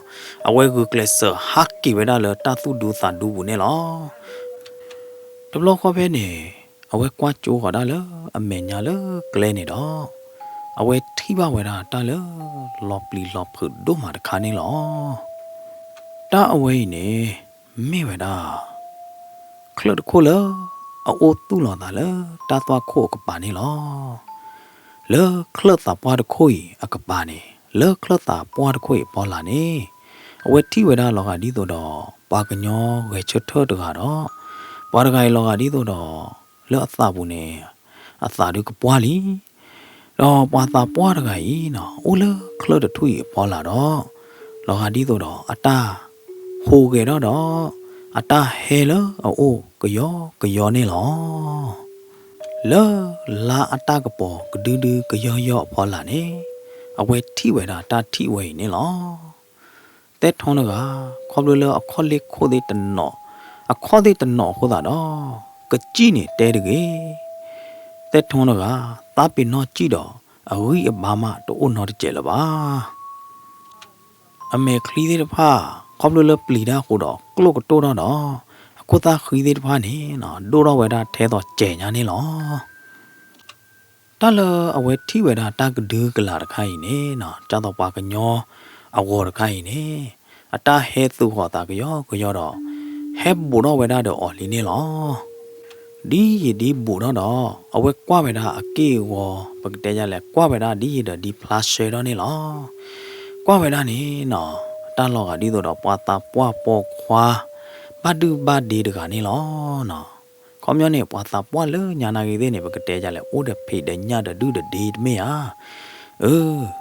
အဝဲဂုာ်ကျဲးစၢးဟးက့ၤဝဲဒၣ်လၢတၢ်သူၣ်ဒူသးဒူပူၤန့ၣ်လီၤ. တဘျီဃီဖဲန့ၣ် အဝဲကွၢ်ကၠိဃီၤဒၣ်လၢအမဲာ်ညါလၢကျဲန့ၣ်ဒီး အဝဲထံၣ်ဘၣ်ဝဲဒၣ်တၢ်လၢ လီၤပျံၤလီၤဖုးဒိၣ်မးတခါန့ၣ်လီၤ. တၢ်အဝဲအံၤန့ၣ် မ့ၢ်ဝဲဒၣ် ချၢၣ်တခိၣ်လၢ အအိၣ်သူၣ်လီၤသးလၢတၢ်သွၣ်ခိၣ်အကပၤန့ၣ်လီၤ. လၢချၢၣ်သးပှၢ်တခိၣ်အံၤအကပၤန့ၣ် လၢချၢၣ်သးပှၢ်တခိၣ်အံၤအဖီလာ်န့ၣ် အဝဲထံၣ်ဝဲဒၣ်လီၤဂာ်ဒ်သိးဒီး ပှၤကညီဂဲၤဆၢထၢၣ်တဂၤဒီး ပှၤတဂၤအံၤလီၤဂာ်ဒ်သိးဒီး လၢအသးပူၤန့ၣ် အသးဒုးကပှၢ်လံ. ဒီးပှၤသးပှၢ်တဂၤအံၤနီၤ အိၣ်လၢချၢၣ်တထူၣ်အံၤအဖီလာ်ဒီး လီၤဂာ်ဒ်သိးဒီး အတၢ်ဟူးဂဲၤထီၣ်ဒီး အတၢ်ဟဲလၢအအိၣ်ကယီကယီန့ၣ်လီၤ. လၢလါအတၢ်ကပီၤကဒုဒုကယီယီအဖီလာ်န့ၣ် အဝဲထံၣ်ဝဲဒၣ်တၢ်ထံၣ်ဝဲအံၤန့ၣ်လီၤ. သဲၣ်ထိတဂၤ ခီဖျိလၢအခီၣ်လ့ၢ်ခိၣ်သ့ၣ်တနီၤ, အခီၣ်သ့ၣ်တနီၤအဃိသတးဒီး ကစံၣ်န့ၣ်တဲတဂ့ၤ. သဲၣ်ထိတဂၤ သးပ့ၤနီၣ်စံၣ်ဒီး အဂံၢ်အဘါမးတအိၣ်နီတစဲးလၢၤဘၣ်. အမဲာ်ချံသ့ၣ်တဖၣ် ခီဖျိလၢပျံၤတၢ်အဃိဒီး ကျိၣ်ကတိၢ်ထီၣ်ဒီး အခိၣ်သၣ်ဃံသ့ၣ်တဖၣ်န့ၣ် ဒိၣ်ထီၣ်ဝဲဒၣ်ထဲသိးစဲးညါန့ၣ်လီၤ. တၢ်လၢအဝဲထံၣ်ဝဲဒၣ်တၢ်ကဒုကလၤတခါအံၤန့ၣ် ဒ်သိးပှၤကညီအဂီၤတခါအံၤန့ၣ် အတၢ်ဟဲသူၣ်ဃီၤသးကယီကယီဒီး ဟဲဘူးထီၣ်ဝဲဒၣ်ဒီးအီၤလံန့ၣ်လီၤ. ဒ်ယံာ်ဒ်ဘူးထီၣ်ဒီး အဝဲကွၢ်ဝဲဒၣ်အက့ၢ်အဂီၤ ပကတဲယလဲၣ် ကွၢ်ဝဲဒၣ်ဒ်ယံာ်ဒီးဒ်ဖျါရှဲထီၣ်န့ၣ်လီၤ. ကွၢ်ဝဲဒၣ်န့ၣ်နီၤ တၢ်လီၤဂာ်ဒ်သိးဒီးပှၤသးပှၢ်ပိာ်ခွါ ဘၣ်ဒုဘၣ်ဒ့တဂၤန့ၣ်လီၤ. ခီပညီန့ၣ် ပှၤသးပှၢ်လၢညါနာ်ဂ့ၤသ့ၣ်န့ၣ် ပကတဲယလဲၣ် အိၣ်ဒီးဖံးဒီးညၣ်ဒီးဒုၣ်ဒီးဒ့တမ့ၢ်ဧါ. အၢ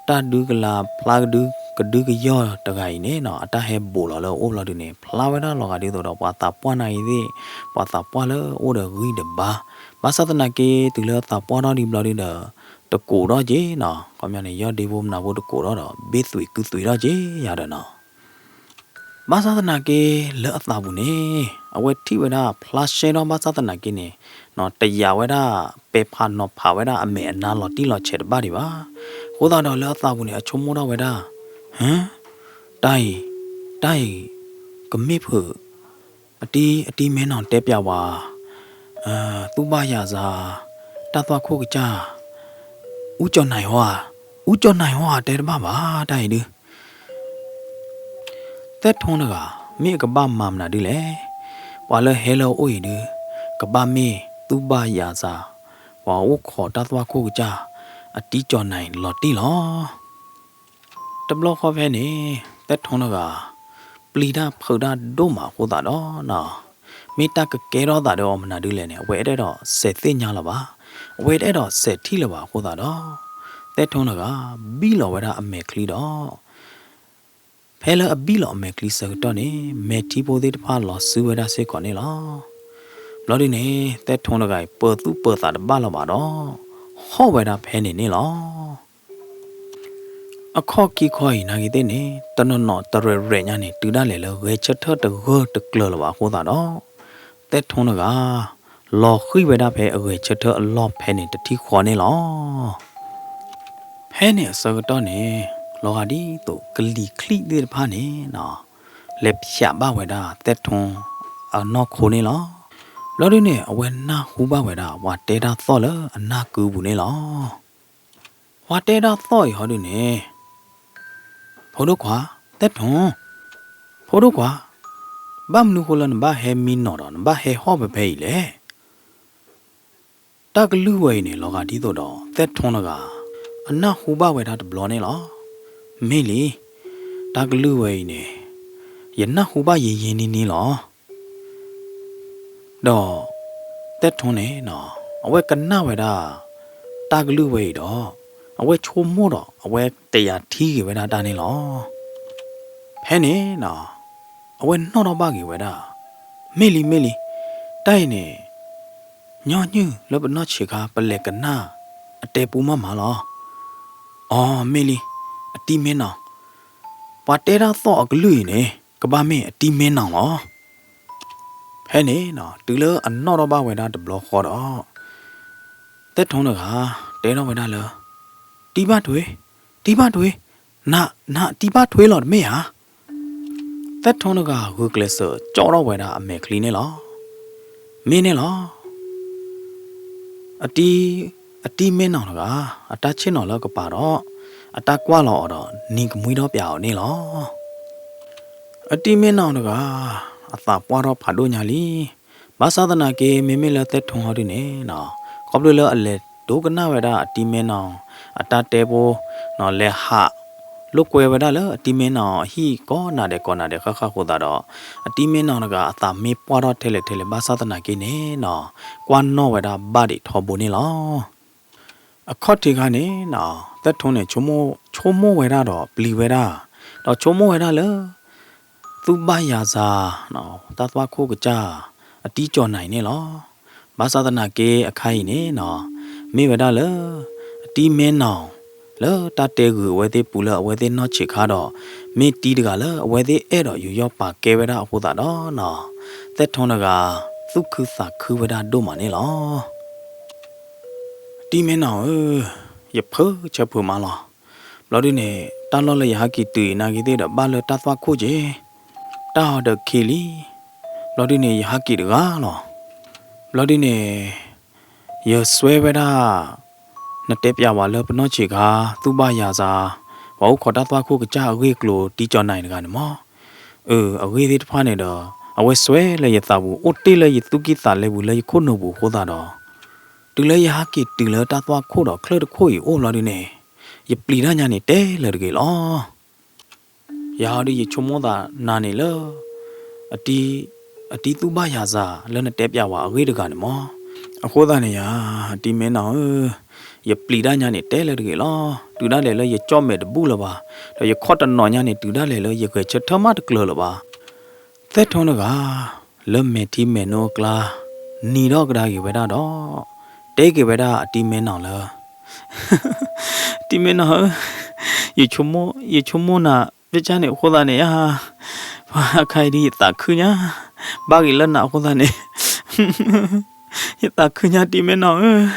တၢ်ဒုကလၤဖျါကဒု ကဒုကယီၢ်တဂၤအံၤန့ၣ်နီၤ အတၢ်ဟဲဘူးလီၤလၢအအိၣ်ဘျီဒုန့ၣ် ဖျါဝဲဒၣ်လီၤဂာ်ဒ်သိးဒီးပှၤသးပှၢ်နာ်ဂ့ၤသ့ၣ် ပှၤသးပှၢ်လၢအအိၣ်ဒီးဂံၢ်ဒီးဘါ, ဘၣ်ဆၣ်သနာ်က့ တုၤလၢအသးပှၢ်ထီၣ်ဒံးဘျီဒုဒီး တကိးထီၣ်က့ၤနီၤ, ခီပညီန့ၣ် ယီၢ်ဒ့ဖိမနၤဖိတကိးထီၣ်ဒီး ဘ့ၣ်သွံးကုသွံးထီၣ်က့ၤယၤဒီးနီၤ ဘၣ်ဆၣ်သနာ်က့ လၢအသးပူၤန့ၣ် အဝဲထံၣ်ဝဲဒၣ်ဖျါရှဲထီၣ်ဘၣ်ဆၣ်သနာ်က့န့ၣ် တယာ်ဝဲဒၣ် ပဲာ်ဖးနီၤဖးဝဲဒၣ်အမဲာ်အနါလီၤတံၢ်လီၤဆဲးတဘၣ်ဒံးဘၣ်. အဃိသတးဒီးလၢအသးပူၤန့ၣ် အဆိကမိၣ်ထီၣ်ဝဲဒၣ် ဟၢ တၢ်အံၤ တၢ်အံၤ ကမ့ၢ်ဖုး အတံၤ အတံၤမ့ၢ်နီၤတဲပျးဝဲ သူၣ်ဘၣ်ယၤစၤ တၢ်သွၣ်ခိၣ်ကစၢ် အူကၠီၤနၢ်ဟီဧါ, အူကၠီၤနၢ်ဟီဧါ တဲတဘၣ်ဘၣ် တၢ်အံၤဒု သဲၣ်ထိတဂၤ မ့ၢ်အကဘၣ်မၤမနုၤဒ်လဲၣ်. ပှၤလၢဟဲလၢအအိၣ်အံၤဒု ကဘၣ်မ့ၢ်သူၣ်ဘၣ်ယၤစၤ ပှၤအိၣ်ခိးတၢ်သွၣ်ခိၣ်ကစၢ် အတံၤကၠီၤနၢ်လီၤတံၢ်လီၤ. တဘျီဃီဖဲန့ၣ် သဲၣ်ထိတဂၤ ပျံၤတၢ်ဖုးတၢ်ဒိၣ်မးအဃိသတးဒီး မ့ၢ်တၢ်ကကဲထီၣ်သးဒီးအီၤမနုၤဒ်လဲၣ်န့ၣ် အဝဲအဲၣ်ဒိးစဲးသ့ၣ်ညါလၢၤဘၣ်. အဝဲတအဲၣ်ဒိးစဲးထံၣ်လၢၤဘၣ်အဃိသတးဒီး သဲၣ်ထိတဂၤ ဘံၣ်လီၤဝဲဒၣ်အမဲာ်ချံဒီး ဖဲလၢအဘံၣ်လီၤအမဲာ်ချံဆၢကတီၢ်န့ၣ် မဲာ်ထံဖိသ့ၣ်တဖၣ်လီၤစုဝဲဒၣ်စ့ၢ်ကီးန့ၣ်လီၤ. ဘျီဒုန့ၣ် သဲၣ်ထိတဂၤအံၤ ပၢၤသူၣ်ပၢၤသးတဘၣ်လၢၤဘၣ်ဒီး ဟီၣ်ဝဲဒၣ်ဖဲန့ၣ်န့ၣ်လီၤ. အခီၣ်ခံခီအံၤနာ်က့ၤသ့ၣ်န့ၣ် တနီၤနီၤတရဲၣ်ရဲၣ်ညါန့ၣ် တုၤဒၣ်လဲာ်လၢဂဲၤဆၢထၢၣ်တဂၢၢ်တကျၢၤလၢၤဘၣ်အဃိသတးဒီး သဲၣ်ထိၣ်တဂၤ လီၤဃံၤဝဲဒၣ်ဖဲအဂဲၤဆၢထၢၣ်အလီၢ်ဖဲန့ၣ်တထံၣ်ဃီန့ၣ်လီၤ. ဖဲန့ၣ်အဆၢကတီၢ်န့ၣ် လီၤဂာ်ဒ်သိးကလံၤချံသ့ၣ်တဖၣ်န့ၣ် လဲၤဖျးဘၣ်ဝဲဒၣ်သဲၣ်ထိၣ်အနီၢ်ခိန့ၣ်လီၤ. ဘျီဒုန့ၣ် အဝဲနၢ်ဟူဘၣ်ဝဲဒၣ် ပှၤတဲတၢ်သီၣ်လၢအနၢ်ကုပူၤန့ၣ်လီၤ. ပှၤတဲတၢ်သီၣ်အံၤဟီဒုန့ၣ်, ဖိဒိၣ်ခွါ, သဲၣ်ထိၣ်, ဖိဒိၣ်ခွါ, ဘၣ်မနုၤဃိလၢနဘၣ်ဟဲမံနီၤဒီး နဘၣ်ဟဲဟီၣ်ဖဲဖဲအံၤလဲၣ်. တၢ်ကလုၢ်ဝဲအံၤန့ၣ် လီၤဂာ်ဒ်သိးဒီး သဲၣ်ထိၣ်တဂၤ အနၢ်ဟူဘၣ်ဝဲဒၣ်တဘျီန့ၣ်လီၤ. မ့ၢ်လံ, တၢ်ကလုၢ်ဝဲအံၤန့ၣ် ယနၢ်ဟူဘၣ်ယံာ်ယံာ်နံၤနံၤလီၤ. ဒီး သဲၣ်ထိၣ်န့ၣ်နီၤ အဝဲကနၣ်ဝဲဒၣ် တၢ်ကလုၢ်ဝဲအံၤဒီး အဝဲဆိကမိၣ်ဒီး အဝဲတယာ်ထံက့ၤဝဲဒၣ်တၢ်န့ၣ်လီၤ. ဖဲန့ၣ်နီၤ အဝဲနီၣ်ထီၣ်ဘၣ်က့ၤဝဲဒၣ်, မ့ၢ်လံ မ့ၢ်လံ, တၢ်အံၤန့ၣ် ညီနုၢ်လၢပနီၢ်ဆံးခါ ပလဲၤကနၣ်အတဲပူမးမးလီၤ. အိ မ့ၢ်လံ, အတံၤမ့ၢ်နီၢ်, ပှၤတဲတၢ်သီၣ်အကလုၢ်အံၤန့ၣ် ကဘၣ်မ့ၢ်အတံၤမ့ၢ်နီၢ်လီၤ. ဖဲန့ၣ်နီၤ တုၤလၢအနီၣ်ထီၣ်ဘၣ်ဝဲဒၣ်တဘျီဃီဒီး သဲၣ်ထိၣ်တဂၤ တဲထီၣ်ဝဲဒၣ်လၢ တံၤဘၣ်ထွ့, တံၤဘၣ်ထွ့, န, နတံၤဘၣ်ထွ့လီၤတမ့ၢ်ဧါ. သဲၣ်ထိၣ်တဂၤဂုာ်ကျဲးစၢးကၠီထီၣ်ဝဲဒၣ်အမဲာ်ချံန့ၣ်လီၤ. မ့ၢ်န့ၣ်လီၤ. အတံၤ, အတံၤမ့ၢ်နီၢ်တဂၤ အတၢ်ဆ့ၣ်နီၤလၢကပၤဒီး အတၢ်ကွၢ်လီၤအီၤဒီး နံၤကမှံထီၣ်ပၠးအီၤန့ၣ်လီၤ. အတံၤမ့ၢ်နီၢ်တဂၤ အသးပှၢ်ထီၣ်ဖးဒိၣ်ညါလံ. ဘၣ်ဆၣ်သနာ်က့ မ့မ့ၢ်လၢသဲၣ်ထိၣ်ဟီဒုန့ၣ်နီၤ ခီဖျိလၢအလဲၤဒိကနၣ်ဝဲဒၣ်အတံၤမ့ၢ်နီၢ် အတၢ်တဲဖိနီၤ လဲၤဟးလိာ်ကွဲဝဲဒၣ်လၢအတံၤမ့ၢ်နီၢ်အဟံၣ်ကိးနၤဒဲးကိးနၤဒဲးဃၣ်ဃၣ်အဃိသတးဒီး အတံၤမ့ၢ်နီၢ်တဂၤအသးမ့ၢ်ပှၢ်ထီၣ်ထဲလဲၣ်ထဲလဲၣ်ဘၣ်ဆၣ်သနာ်က့န့ၣ်နီၤ ကွၢ်နီၣ်ဝဲဒၣ်ဘၣ်ဒံးထီဘိန့ၣ်လီၤ. အခီၣ်ထံးခါန့ၣ်နီၤ သဲၣ်ထိၣ်န့ၣ် ဆိကမိၣ်ဝဲဒၣ်ဒီးပျံၤဝဲဒၣ် ဒီးဆိကမိၣ်ဝဲဒၣ်လၢ သူၣ်ဘၣ်ယၤစၤ တၢ်သွၣ်ခိၣ်ကစၢ် အတံၤကၠီၤနၤအံၤန့ၣ်လီၤ. ဘၣ်ဆၣ်သနာ်က့အခါအံၤန့ၣ်နီၤ မ့ၢ်ဝဲဒၣ်လၢ အတံၤမ့ၢ်နီၢ် လၢတၢ်တဲဂုာ်အဝဲသ့ၣ်ပူၤလၢအဝဲသ့ၣ်နီၢ်ဆံးခါဒီး မ့ၢ်တံၤတဂၤလၢအဝဲသ့ၣ်အဲၣ်ဒိးယူးယီၣ်ပာ်ကဲဝဲဒၣ်အဃိသတးဒီးနီၤ သဲၣ်ထိၣ်တဂၤ သူၣ်ခုသးခုဝဲဒၣ်ဒိၣ်မးန့ၣ်လီၤ. တံၤမ့ၢ်နီၢ်ဧၢ, ယဖုးဆၢဖုးမးလီၤ. ဘျီဒုန့ၣ် တၢ်လီၢ်လၢယဟးက့ၤတုၤအံၤနာ်က့ၤသ့ၣ်ဒီးဘၣ်လၢတၢ်သွၣ်ခိၣ်က့ၤ, တၢ်အီၤဒီးခံလံ. ဘျီဒုန့ၣ် ယဟးက့ၤတဂၤလီၤ. ဘျီဒုန့ၣ် ယစွဲဝဲဒၣ် နတဲပျးဝဲလၢပနီၢ်ဆံးခါ သူၣ်ဘၣ်ယၤစၤ ပှၤအိၣ်ခိးတၢ်သွၣ်ခိၣ်ကစၢ်အဂ့ၢ်အကျိၤ တံၤကၠီၤနၤအံၤတဂၤန့ၣ်မး အဂ့ၢ်သ့ၣ်တဖၣ်န့ၣ်ဒီး အဝဲစွဲလၢယသးပူၤ အိၣ်တ့ၢ်လၢယသူၣ်ကံၢ်သးလဲပူၤလၢယခိၣ်နူာ်ပူၤအဃိသတးဒီး တုၤလၢယဟးက့ၤတုၤလၢတၢ်သွၣ်ခိၣ်ဒီးချၢၣ်တခိၣ်အံၤအိၣ်ဘျီဒုန့ၣ် ယပျံၤတၢ်ညါန့ၣ်တဲလၢၤတဂ့ၤလီၤ. ယၤဟီဒုးယဆိကမိၣ်သးနၤန့ၣ်လၢ အတံၤ, အတံၤသူၣ်ဘၣ်ယၤစၤလၢနတဲပျးဝဲအဂ့ၢ်တဂၤန့ၣ်မး. အဃိသတးန့ၣ်ယၤ အတံၤမ့ၢ်နီၢ်ဧၢ, ယပျံၤတၢ်ညါန့ၣ်တဲလၢၤတဂ့ၤလီၤ. တုၤဒၣ်လဲာ်လၢယကၠီၣ်မဲာ်တဘူၣ်လၢၤဘၣ်, ဒီးယခီၣ်တနီၤညါန့ၣ် တုၤဒၣ်လဲာ်လၢယဂဲၤဆၢထၢၣ်မးတကျၢၤလၢၤဘၣ်. သဲၣ်ထိၣ်တဂၤ လၢမဲာ်ထံမဲာ်နိအကျါ နံၤထီၣ်ကဒါက့ၤဝဲဒၣ်ဒီး တဲက့ၤဝဲဒၣ်အတံၤမ့ၢ်နီၢ်လၢ တံၤမ့ၢ်နီၢ်ဧၢ, ယဆိကမိၣ်, ယဆိကမိၣ်နၤ ဖဲကၢ်န့ၣ်အဃိသတးန့ၣ်ဧါ, ပှၤအခါအံၤဒ်ယသးခုညါ, ဘၣ်ဂ့ၤလၢနၤအဃိသတးန့ၣ် ယသးခုညါတံၤမ့ၢ်နီၢ်ဧၢ.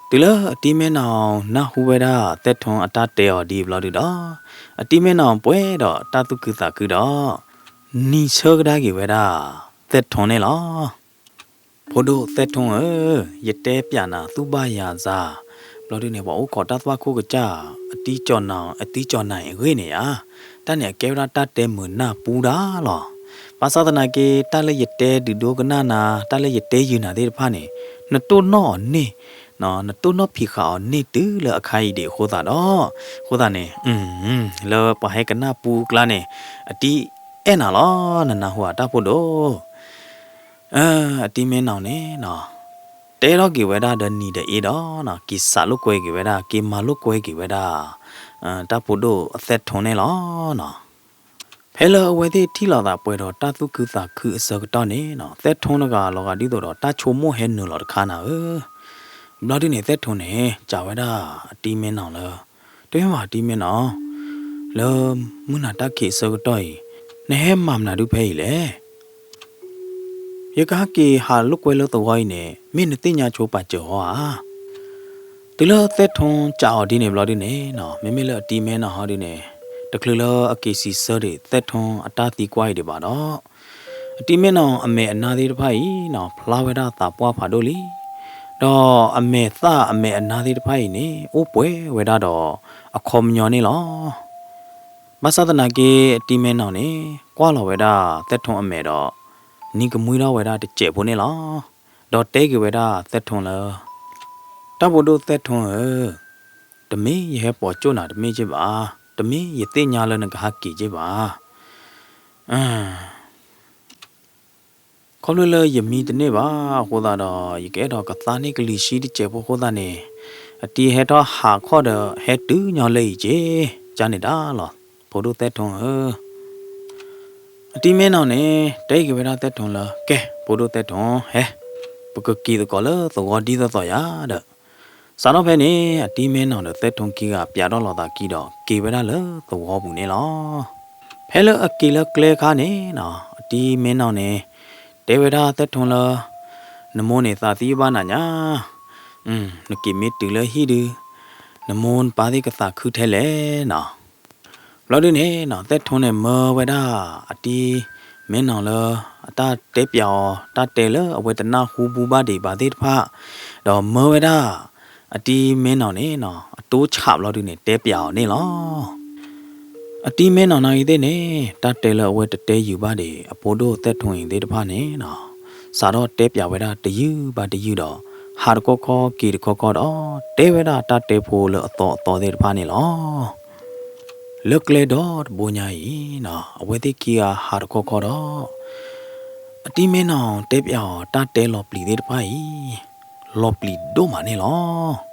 တုၤလၢအတံၤမ့ၢ်နီၢ် နၢ်ဟူဝဲဒၣ်သဲၣ်ထိၣ်အတၢ်တဲအီၤဒ်အံၤဘျီဒုဒီး အတံၤမ့ၢ်နီၢ်ပှဲၤဒီးတၢ်သူၣ်ခုသးခုဒီး နံၤဆၢကဒါက့ၤဝဲဒၣ်သဲၣ်ထိၣ်န့ၣ်လီၤ. ဖိဒိၣ်သဲၣ်ထိၣ်ဧၢ, ယတဲပျးနၤသူၣ်ဘၣ်ယၤစၤ, ဘျီဒုန့ၣ် ပှၤအိၣ်ခိးတၢ်သွၣ်ခိၣ်ကစၢ် အတံၤကၠီၤနၤ, အတံၤကၠီၤနၤအံၤအဂ့ၢ်န့ၣ်ဧါ, တၢ်န့ၣ်အကဲဝဲဒၣ်တၢ်တဲမုာ်နၢ်ပူတၢ်လီၤ. ဘၣ်ဆၣ်သနာ်က့ တၢ်လၢယတဲဒုးဒိကနၣ်နၤ, တၢ်လၢယတဲယုာ်နၤသ့ၣ်တဖၣ်န့ၣ် နတိၢ်နီၣ်အီၤန့ၢ်, နတိၢ်နီၣ်ဖံးဃာ်အီၤန့ၢ်တုၤလၢအခါအံၤဒံးအဃိသတးဒီး, အဃိသတးန့ၣ် လၢပှၤဟဲကနၣ်ပူအကျါန့ၣ် အတံၤအဲၣ်နၤလီၤ, နနၢ်ဟူဧါတၢ်ဖိဒိၣ်. အတံၤမ့ၢ်နီၢ်န့ၣ်နီၢ် တဲထီၣ်က့ၤဝဲဒၣ်ဒီးနံၤဒီးအ့ဒီး က့ၤစးလိာ်ကွဲက့ၤဝဲဒၣ်, က့ၤမၤလိာ်ကွဲက့ၤဝဲဒၣ် တၢ်ဖိဒိၣ်အသဲၣ်ထိၣ်န့ၣ်လီၤ. ဖဲလၢအဝဲသ့ၣ်ထံၣ်လိာ်သးပှဲၤဒီးတၢ်သူၣ်ခုသးခုအဆၢကတီၢ်န့ၣ်နီၢ် သဲၣ်ထိၣ်တဂၤလီၤဂာ်ဒ်သိးဒီးတၢ်ဆိကမိၣ်ဟဲနုာ်လီၤတခါနၤဧၢ. ဘျီဒုန့ၣ် သဲၣ်ထိၣ်န့ၣ် စံးဝဲဒၣ်အတံၤမ့ၢ်နီၢ်လၢ တဲမးတံၤမဲနီၢ်, လၢမုၢ်နၤတၢ်ခံးအဆၢကတီၢ်အံၤ နဟဲမၤမနုၤဒုဖဲအံၤလဲၣ်. ယကဟဲက့ၤဟးလိာ်ကွဲလၢသဝီအံၤန့ၣ် မ့ၢ်နသ့ၣ်ညါဆိပာ်စၢၤအီၤဧါ. တုၤလၢသဲၣ်ထူစံးအီၤဒ်န့ၣ်ဘျီဒုန့ၣ်နီၢ်, မ့မ့ၢ်လၢအတံၤမဲနီၢ်ဟီဒုန့ၣ် တချုးလၢအက့ၤစံးဆၢဒံးသဲၣ်ထူအတၢ်သံကွၢ်အံၤဒံးဘၣ်ဒီး အတံၤမဲနီၢ်အမဲာ်အနါသ့ၣ်တဖၣ်အံၤနီၢ် ဖျါဝဲဒၣ်သးပှၢ်ဖးဒိၣ်လံ. ဒီးအမဲာ်သၣ်အမဲာ်အနါသ့ၣ်တဖၣ်အံၤန့ၣ် အိၣ်ပှဲၤဝဲဒၣ်ဒီးအခီပညီန့ၣ်လီၤ. ဘၣ်ဆၣ်သနာ်က့ အတံၤမဲနီၢ်န့ၣ် ကွၢ်လီၤဝဲဒၣ်သဲၣ်ထူအမဲာ်ဒီး နံၤကမှံထီၣ်ဝဲဒၣ်တစဲးဖိန့ၣ်လီၤ. ဒီးတဲက့ၤဝဲဒၣ်သဲၣ်ထူလၢ တၢ်ဖိဒိၣ်သဲၣ်ထူဧၢ, တမ့ၢ်ယဟဲပိာ်ကၠိၣ်နၤတမ့ၢ်က့ဘၣ်, တမ့ၢ်ယသ့ၣ်ညါလၢနကဟးက့ၤက့ဘၣ်. ခီဖျိလၢယမံတန့ၢ်ဘၣ်အဃိသတးဒီး ယကအဲၣ်ဒိးကသါန့ၢ်ကလံၤဆှံတစဲးဖိအဃိသတးန့ၣ် အတံၤဟဲထီၣ်ဟးခီၣ်ဒီး ဟဲတုၤညီလၢအံၤက့, ကန့ၣ်ဒၣ်လီၤ ဖိဒိၣ်သဲၣ်ထူဧၢ. အတံၤမဲနီၢ်န့ၣ် တဲက့ၤဝဲဒၣ်သဲၣ်ထူလၢ ကဲ ဖိဒိၣ်သဲၣ်ထူ ဟဲ, ပကက့ၤသကိးလၢသဝီဒ်သိးသိးယၤဒီး စးထီၣ်ဖဲန့ၣ် အတံၤမဲနီၢ်ဒီးသဲၣ်ထူခံဂၤပျးထီၣ်လိာ်သးခံဒီး က့ၤဝဲဒၣ်လၢသဝီပူၤန့ၣ်လီၤ. ဖဲလၢအက့ၤလၢကျဲခါန့ၣ်နီၢ် အတံၤမဲနီၢ်န့ၣ် တဲဝဲဒၣ်သဲၣ်ထူလၢ နမိၢ်န့ၣ်သးသံဘၣ်နၤညါ, နက့ၤမ့ၢ်တုၤလၢဟံၣ်ဒု နမိၢ်နပၢ်သ့ၣ်ကသးခုထဲလဲၣ်နီၢ်. ဘျီဒုန့ၣ်နီၢ် သဲၣ်ထူန့ၣ်မၢဝဲဒၣ် အတံၤမဲနီၢ်လၢ အတၢ်တဲပျးအီၤ တၢ်တဲလၢအဝဲတနၢ်ဟူဘူဘၣ်ဒံးဘၣ်သ့ၣ်တဖၣ်, ဒီးမၢဝဲဒၣ် အတံၤမဲနီၢ်န့ၣ်နီၢ် အတိဆးဘျီဒုန့ၣ် တဲပျးအီၤန့ၣ်လီၤ. အတံၤမဲနီၢ်နာ်ဂ့ၤသ့ၣ်န့ၣ် တၢ်တဲလၢအဝဲတတဲယုာ်ဘၣ်ဒံး အဖိဒိၣ်သဲၣ်ထူအံၤသ့ၣ်တဖၣ်န့ၣ်နီၢ် စးထီၣ်တဲပျးဝဲဒၣ်တယုၢ်ဘၣ်တယုၢ်ဒီး ဟးတခီခီက့ၤတခီခီဒီး တဲဝဲဒၣ်တၢ်တဲဖိလၢအသီအသီသ့ၣ်တဖၣ်န့ၣ်လီၤ. လၢကျဲဒီတဘိညါအံၤနီၢ် အဝဲသ့ၣ်ခံဂၤဟးတခီခီဒီး အတံၤမဲနီၢ်တဲပျးအီၤတၢ်တဲလီၤပျံၤသ့ၣ်တဖၣ်အံၤ လီၤပျံၤဒိၣ်မးန့ၣ်လီၤ.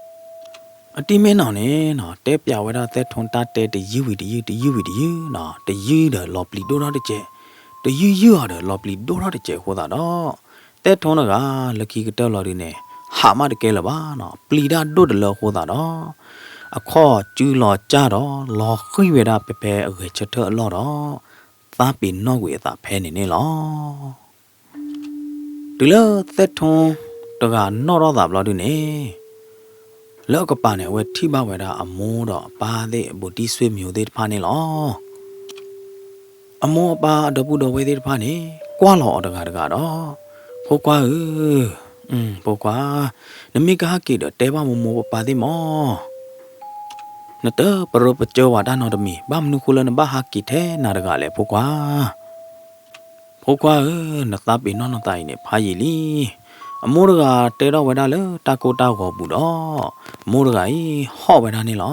အတံၤမဲနီၢ်န့ၣ်နီၢ် တဲပျးဝဲဒၣ်သဲၣ်ထူတၢ်တဲတယုၢ်ဝံၤတယုၢ် တယုၢ်ဝံၤတယုၢ်နီၢ် တယုၢ်ဒီးလီၤပျံၤဒိၣ်ထီၣ်တစဲး, တယုၢ်ယုၢ်အီၤဒီးလီၤပျံၤဒိၣ်ထီၣ်တစဲးအဃိသတးဒီး သဲၣ်ထူတဂၤလၢခံကတၢၢ်လီၤဒုန့ၣ် ဟးမးတကဲလၢၤဘၣ်နီၢ် ပျံၤတၢ်ဒိၣ်တလၢအဃိသတးဒီး အခီၣ်စုလီၤကၢ်ဒီးလီၤဃံၤဝဲဒၣ်ဖဲဖဲအဂဲၤဆၢထၢၣ်အလီၢ်ဒီး သးပ့ၤနီၣ်ကွံာ်အသးဖဲန့ၣ်န့ၣ်လီၤ. တုၤလၢသဲၣ်ထူတဂၤနီၣ်ထီၣ်သးဘျီဒုန့ၣ် လၢအကပၤန့ၣ် အဝဲထံၣ်ဘၣ်ဝဲဒၣ်အမိၢ်ဒီးအပၢ်သ့ၣ် ဘူးတံၢ်ဆွေမျိုးသ့ၣ်တဖၣ်န့ၣ်လီၤ. အမိၢ်အပၢ်အဒီပုၢ်ဒီဝဲၢ်သ့ၣ်တဖၣ်န့ၣ် ကွၢ်လီၤအီၤတဂၤတဂၤဒီး ဖိခွါဧၢ, ဖိခွါ, နမ့ၢ်ကဟဲက့ၤဒီးတဲဘၣ်မိၢ်မိၢ်ပၢ်ပၢ်သ့ၣ်မး နတပရၢပစၢဝဲတၢ်နီတမံၤ ဘၣ်မနုၤဃိလၢနဘၣ်ဟးက့ၤထဲနၤတဂၤလဲၣ် ဖိခွါ. ဖိခွါဧၢ, နသးပ့ၤနီၣ်နသးအံၤန့ၣ် ဖးယံာ်လံ. အမိၢ်တဂၤတဲထီၣ်ဝဲဒၣ်လၢတၢ်ကိၢ်တၢ်ဂီၤပူၤဒီး မိၢ်တဂၤအံၤဟီၣ်ဝဲဒၣ်န့ၣ်လီၤ.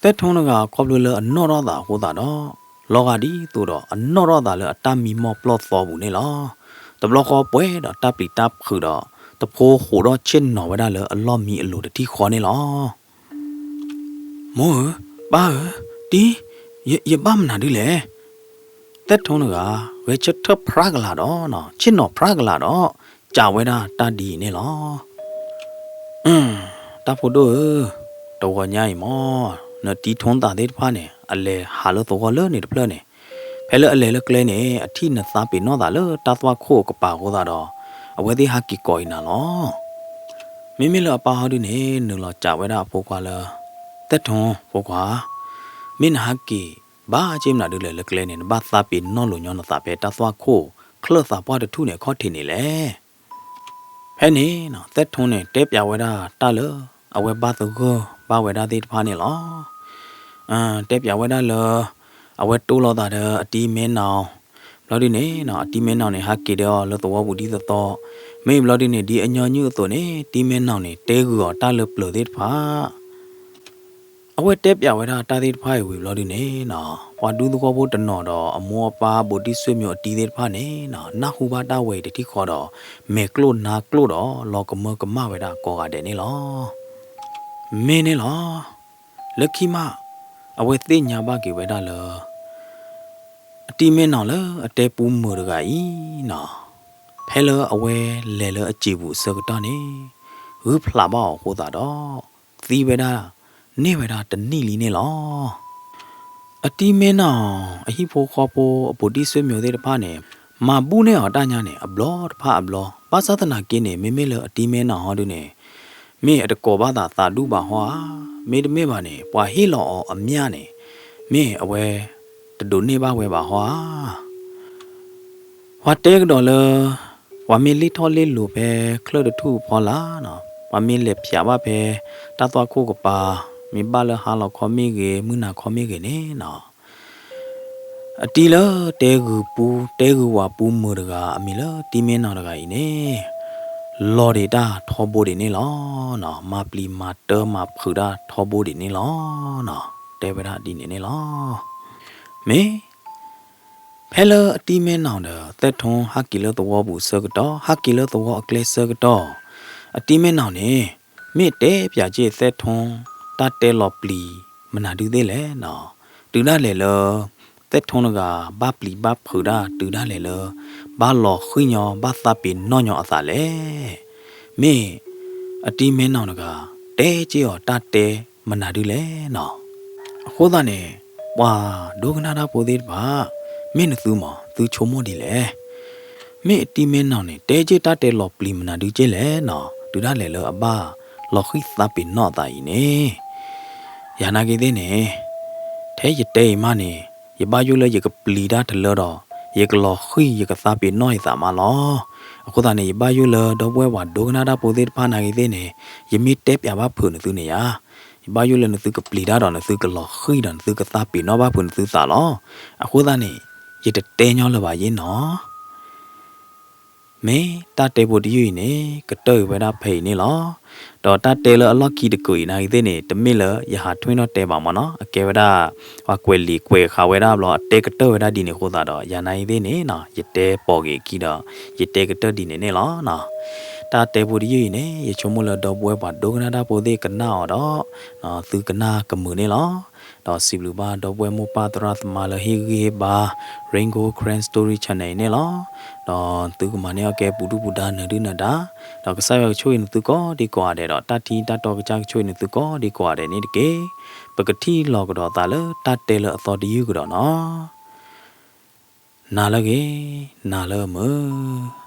သဲၣ်ထူတဂၤခီဖျိလၢအနီၣ်ထီၣ်သးအဃိသတးဒီး လီၤဂာ်ဒ်သိးဒီးအနီၣ်ထီၣ်သးလၢအတၢ်မံမီၢ်ပျီၢ်သီပူၤန့ၣ်လီၤ. တဘျီဃီပှဲၤဒီးတၢ်ပျံၤတၢ်ဖုးဒီး တဖိဃိးထီၣ်ဆ့ၣ်နီၤဝဲဒၣ်လၢအလီၢ်မံအလိၤတထံၣ်ဃီန့ၣ်လီၤ. မိၢ်ဧၢ, ပၢ်ဧၢ, တံၤ, ယဘၣ်မနုၤဒ်လဲၣ်. သဲၣ်ထူတဂၤ ဂဲၤဆၢထၢၣ်ဖျါကလာ်ဒီး ဆ့ၣ်နီၤဖျါကလာ်ဒီး စံးဝဲဒၣ်တၢ်ဒ်အံၤန့ၣ်လီၤ. တၢ်ဖိဒိၣ်ဧၢ, တဂီၤညါအံၤမး နတံၤထူသးသ့ၣ်တဖၣ်န့ၣ် အလဲၤဟးလၢသဝီလၢန့ၣ်တဖျၢၣ်န့ၣ်, ဖဲလၢအလဲၤလၢကျဲန့ၣ် အထံၣ်နသးပ့ၤနီၣ်သးလၢတၢ်သွၣ်ခိၣ်အကပၤအဃိသတးဒီး အဝဲသ့ၣ်ဟးက့ၤကိးအံၤနၤလီၤ. မ့မ့ၢ်လၢအပၢ်ဟီဒုန့ၣ် နုာ်လီၤစံးဝဲဒၣ်အဖိခွါလၢ သဲၣ်ထူဖိခွါ, မ့ၢ်နဟးက့ၤဘၣ်က့မနုၤဒ်လဲၣ်လၢကျဲန့ၣ် နဘၣ်သးပ့ၤနီၣ်လိာ်ညီနသးဖဲတၢ်သွၣ်ခိၣ်ချၢၣ်သးပှၢ်တထူၣ်န့ၣ်အခီၣ်ထံးန့ၣ်လဲၣ်. ဖဲန့ၣ် သဲၣ်ထူန့ၣ် တဲပျးဝဲဒၣ်တၢ်လၢ အဝဲဘၣ်သဂၢၢ်ဘၣ်ဝဲဒၣ်သ့ၣ်တဖၣ်န့ၣ်လီၤ. တဲပျးဝဲဒၣ်လၢ အဝဲတိၢ်လိာ်သးဒီးအတံၤမဲနီၢ် ဘျီဒုန့ၣ် အတံၤမဲနီၢ်န့ၣ် ဟးက့ၤဒီးအီၤလၢသဝီပူၤဒ်သိးသိး, မ့ၢ်ဘျီဒုန့ၣ် ဒ်အညီနုၢ်အသိးန့ၣ် တံၤမဲနီၢ်န့ၣ် တဲဂုာ်အီၤတၢ်လၢပျၢၤသ့ၣ်တဖၣ် အဝဲတဲပျးဝဲဒၣ်တၢ်သ့ၣ်တဖၣ်အံၤဝံၤဘျီဒုန့ၣ် ပှၤဒူသဝီဖိတနီၤဒီးအမိၢ်အပၢ်ဘူးတံၢ်ဆွေမျိုးအတံၤသ့ၣ်တဖၣ်န့ၣ် နၢ်ဟူဘၣ်တၢ်ဝဲအံၤတထံၣ်ဃီဒီး မဲာ်ကျိၣ်နါကျိၣ်ဒီးလီၤကမၢကမၣ်ဝဲဒၣ်ကိးဂၤဒဲးန့ၣ်လီၤ. မ့ၢ်န့ၣ်လီၤ. လၢခံမး အဝဲသ့ၣ်ညါဘၣ်က့ၤဝဲဒၣ်လၢ အတံၤမဲနီၢ်လၢအတဲပူမုာ်တဂၤအံၤနီၤ, ဖဲလၢအဝဲလဲၤလၢအစံာ်ပူၤအဆၢကတီၢ်န့ၣ် ဂုၢ်ဖျးဘၣ်အီၤအဃိသတးဒီး သံဝဲဒၣ် န့ၢ်ဝဲဒၣ်တနံၣ်လံန့ၣ်လီၤ. အတံၤမဲနၢ်အီၤ အဟံၣ်ဖိဃီဖိ အပူၤတံၢ်ဆွေမျိုးသ့ၣ်တဖၣ်န့ၣ် မၤဘူၣ်န့ၢ်အီၤတၢ်ညါန့ၣ် အဘျီတဖၣ်အဘျီ, ဘၣ်ဆၣ်သနာ်က့န့ၣ် မ့မ့ၢ်လၢအတံၤမဲနၢ်ဟီဒုန့ၣ် မ့ၢ်အတကိးဘၣ်သးသးဒူၣ်ဘၣ်ဟီဧါ, မ့တမ့ၢ်ဘၣ်န့ၣ် ပှၤဟ့ၣ်လီၤအီၤအမျၢ်န့ၣ် မ့ၢ်အဝဲ တဒိးန့ၢ်ဘၣ်ဝဲဘၣ်ဟီဧါ. ပှၤတဲကဒီးလၢ ပှၤမ့ၢ်လ့ၣ်ထီၣ်လ့ၣ်လိၤဖဲချၢၣ်တထူၣ်အဖီလာ်နီၤ, ပှၤမ့ၢ်လဲၤဖျးဘၣ်ဖဲတၢ်သွၣ်ခိၣ်ကပၤ, မ့ၢ်ဘၣ်လၢဟါလီၤခီမ့ၢ်ဂ့ၤ, မုၢ်နၤခီမ့ၢ်ဂ့ၤန့ၣ်နီၤ, အတံၤလၢတဲဂုာ်ပူ, တဲဂုာ်ဝၤပူမုာ်တဂၤ အမံၤလၢတံၤမဲနၢ်အီၤတဂၤအံၤန့ၣ် လီၤဒံးတၢ်ထီဘိဒံးန့ၣ်လီၤ. မၤပျံၤမၤတၢမၤဖုးတၢ်ထီဘိဒံးန့ၣ်လီၤ. တဲဝဲဒၣ်ဒ်န့ၣ်န့ၣ်လီၤ. မ့ၢ် ဖဲလၢအတံၤမဲနၢ်အီၤဒီး သဲၣ်ထူဟးက့ၤလၢသဝီပူၤဆၢကတီၢ်, ဟးက့ၤလၢသဝီအကျဲဆၢကတီၢ်, အတံၤမဲနၢ်အီၤန့ၣ် မ့ၢ်တဲပၠးက့ၤသဲၣ်ထူ တၢ်တဲလီၤပျံၤမနုၤဒုသ့ၣ်လဲၣ်နီၤ. တုၤဒၣ်လဲာ်လၢ သဲၣ်ထူတဂၤ ဘၣ်ပျံၤဘၣ်ဖုးတၢ် တုၤဒၣ်လဲာ်လၢ ဘၣ်လီၤဃံၣ်ညီ ဘၣ်သးပ့ၤနီၣ်ညီအသးလဲၣ်. မ့ၢ်အတံၤမဲနၢ်အီၤတဂၤ တဲက့ၤအီၤတၢ်တဲမနုၤဒုလဲၣ်နီၤ. အဃိသတးန့ၣ် ပှၤဒိကနၣ်တၢ်ဖိသ့ၣ်တဖၣ် မ့ၢ်နသုမး သုဆိကမိၣ်ဒ်လဲၣ်. မ့ၢ်အတံၤမဲနၢ်အီၤန့ၣ် တဲက့ၤတၢ်တဲလီၤပျံၤမနုၤဒုက့ၤလဲၣ်နီၤ, တုၤဒၣ်လဲာ်လၢအဘၣ်လီၤဃံၣ်သးပ့ၤနီၣ်အသးအံၤန့ၣ် ယၤနာ်က့ၤသ့ၣ်န့ၣ် ထဲယတဲအံၤမးန့ၣ် ယဘၣ်ယိၣ်လၢယကပျံၤတၢ်တလၢဒီး ယကလီၤဃံၣ်ယကသးပ့ၤနီၣ်ယသးမးလီၤ. အဃိသတးန့ၣ် ယဘၣ်ယိၣ်လၢဒီပုၢ်ဝဲၢ်ပှၤဒိကနၣ်တၢ်ဖိသ့ၣ်တဖၣ်နာ်က့ၤသ့ၣ်န့ၣ် ယမ့ၢ်တဲပၠးဘၣ်ဖုးနသုန့ၣ်ယါ, ယဘၣ်ယိၣ်လၢနသုကပျံၤတၢ်ဒီး နသုကလီၤဃံၣ်ဒီး နသုကသးပ့ၤနီၣ်ဘၣ်ဖုးနသုသးလီၤ. အဃိသတးန့ၣ် ယတတဲညီလၢၤဘၣ်ယ့ၣ်နီၤ. မ့ၢ်တၢ်တဲဖိတယုၢ်အံၤန့ၣ် ကတၢၢ်အံၤဝဲဒၣ်ဖဲအံၤန့ၣ်လီၤ. ဒီးတၢ်တဲလၢအလီၢ်ခံတကုးအံၤနာ်က့ၤသ့ၣ်န့ၣ် တမ့ၢ်လၢယဟးထွံၣ်နီၣ်တဲဘၣ်မးနီၤ, အကဲဝဲဒၣ် ပှၤကွဲးလံာ်ကွဲးဃာ်ဝဲဒၣ်ဘျီ အတဲကတၢၢ်ဝဲဒၣ်ဒ်န့ၣ်အဃိသတးဒီး ယၤနာ်က့ၤသ့ၣ်န့ၣ်နီၤ ယတဲပိာ်က့ၤအခံဒီး ယတဲကတၢၢ်ဒ်န့ၣ်န့ၣ်လီၤ. တၢ်တဲဖိတယုၢ်အံၤန့ၣ် ယဆိကမိၣ်လၢဒီပုၢ်ဝဲၢ်ပှၤဒိကနၣ်တၢ်ဖိသ့ၣ်ကနၣ်အီၤဒီး သုကနၣ်ကမုာ်န့ၣ်လီၤ. ဒီးစံးဘျုးဘၣ်ဒီပုၢ်ဝဲၢ်မိၢ်ပၢ်သရၣ်သမါလၢဟ့ၣ်ဂံၢ်ဟ့ၣ်ဘါ Rain Gold Karen Story Channel အံၤန့ၣ်လီၤ. ဒီးသုကမၤန့ၢ်အီၣ်ကဲပူၤဒုၣ်ပူၤဒါနၢၤဒုၣ်နၢၤဒါ, ဒီးကစၢ်ယွၤကဆိၣ်ဂ့ၤနသုကိးဒံကိးဂၤဒဲးဒီး တၢ်ထံတၢ်တီကစၢ်ကဆိၣ်ဂ့ၤနသုကိးဒံကိးဂၤဒဲးန့ၣ်တက့ၢ်. ပကထံၣ်လိာ်ကဒီးသးလၢတၢ်တဲလၢအသီတယုၢ်ကဒီးနီၤ. နၤလၢအဂ့ၤ, နၤလၢအမုာ်.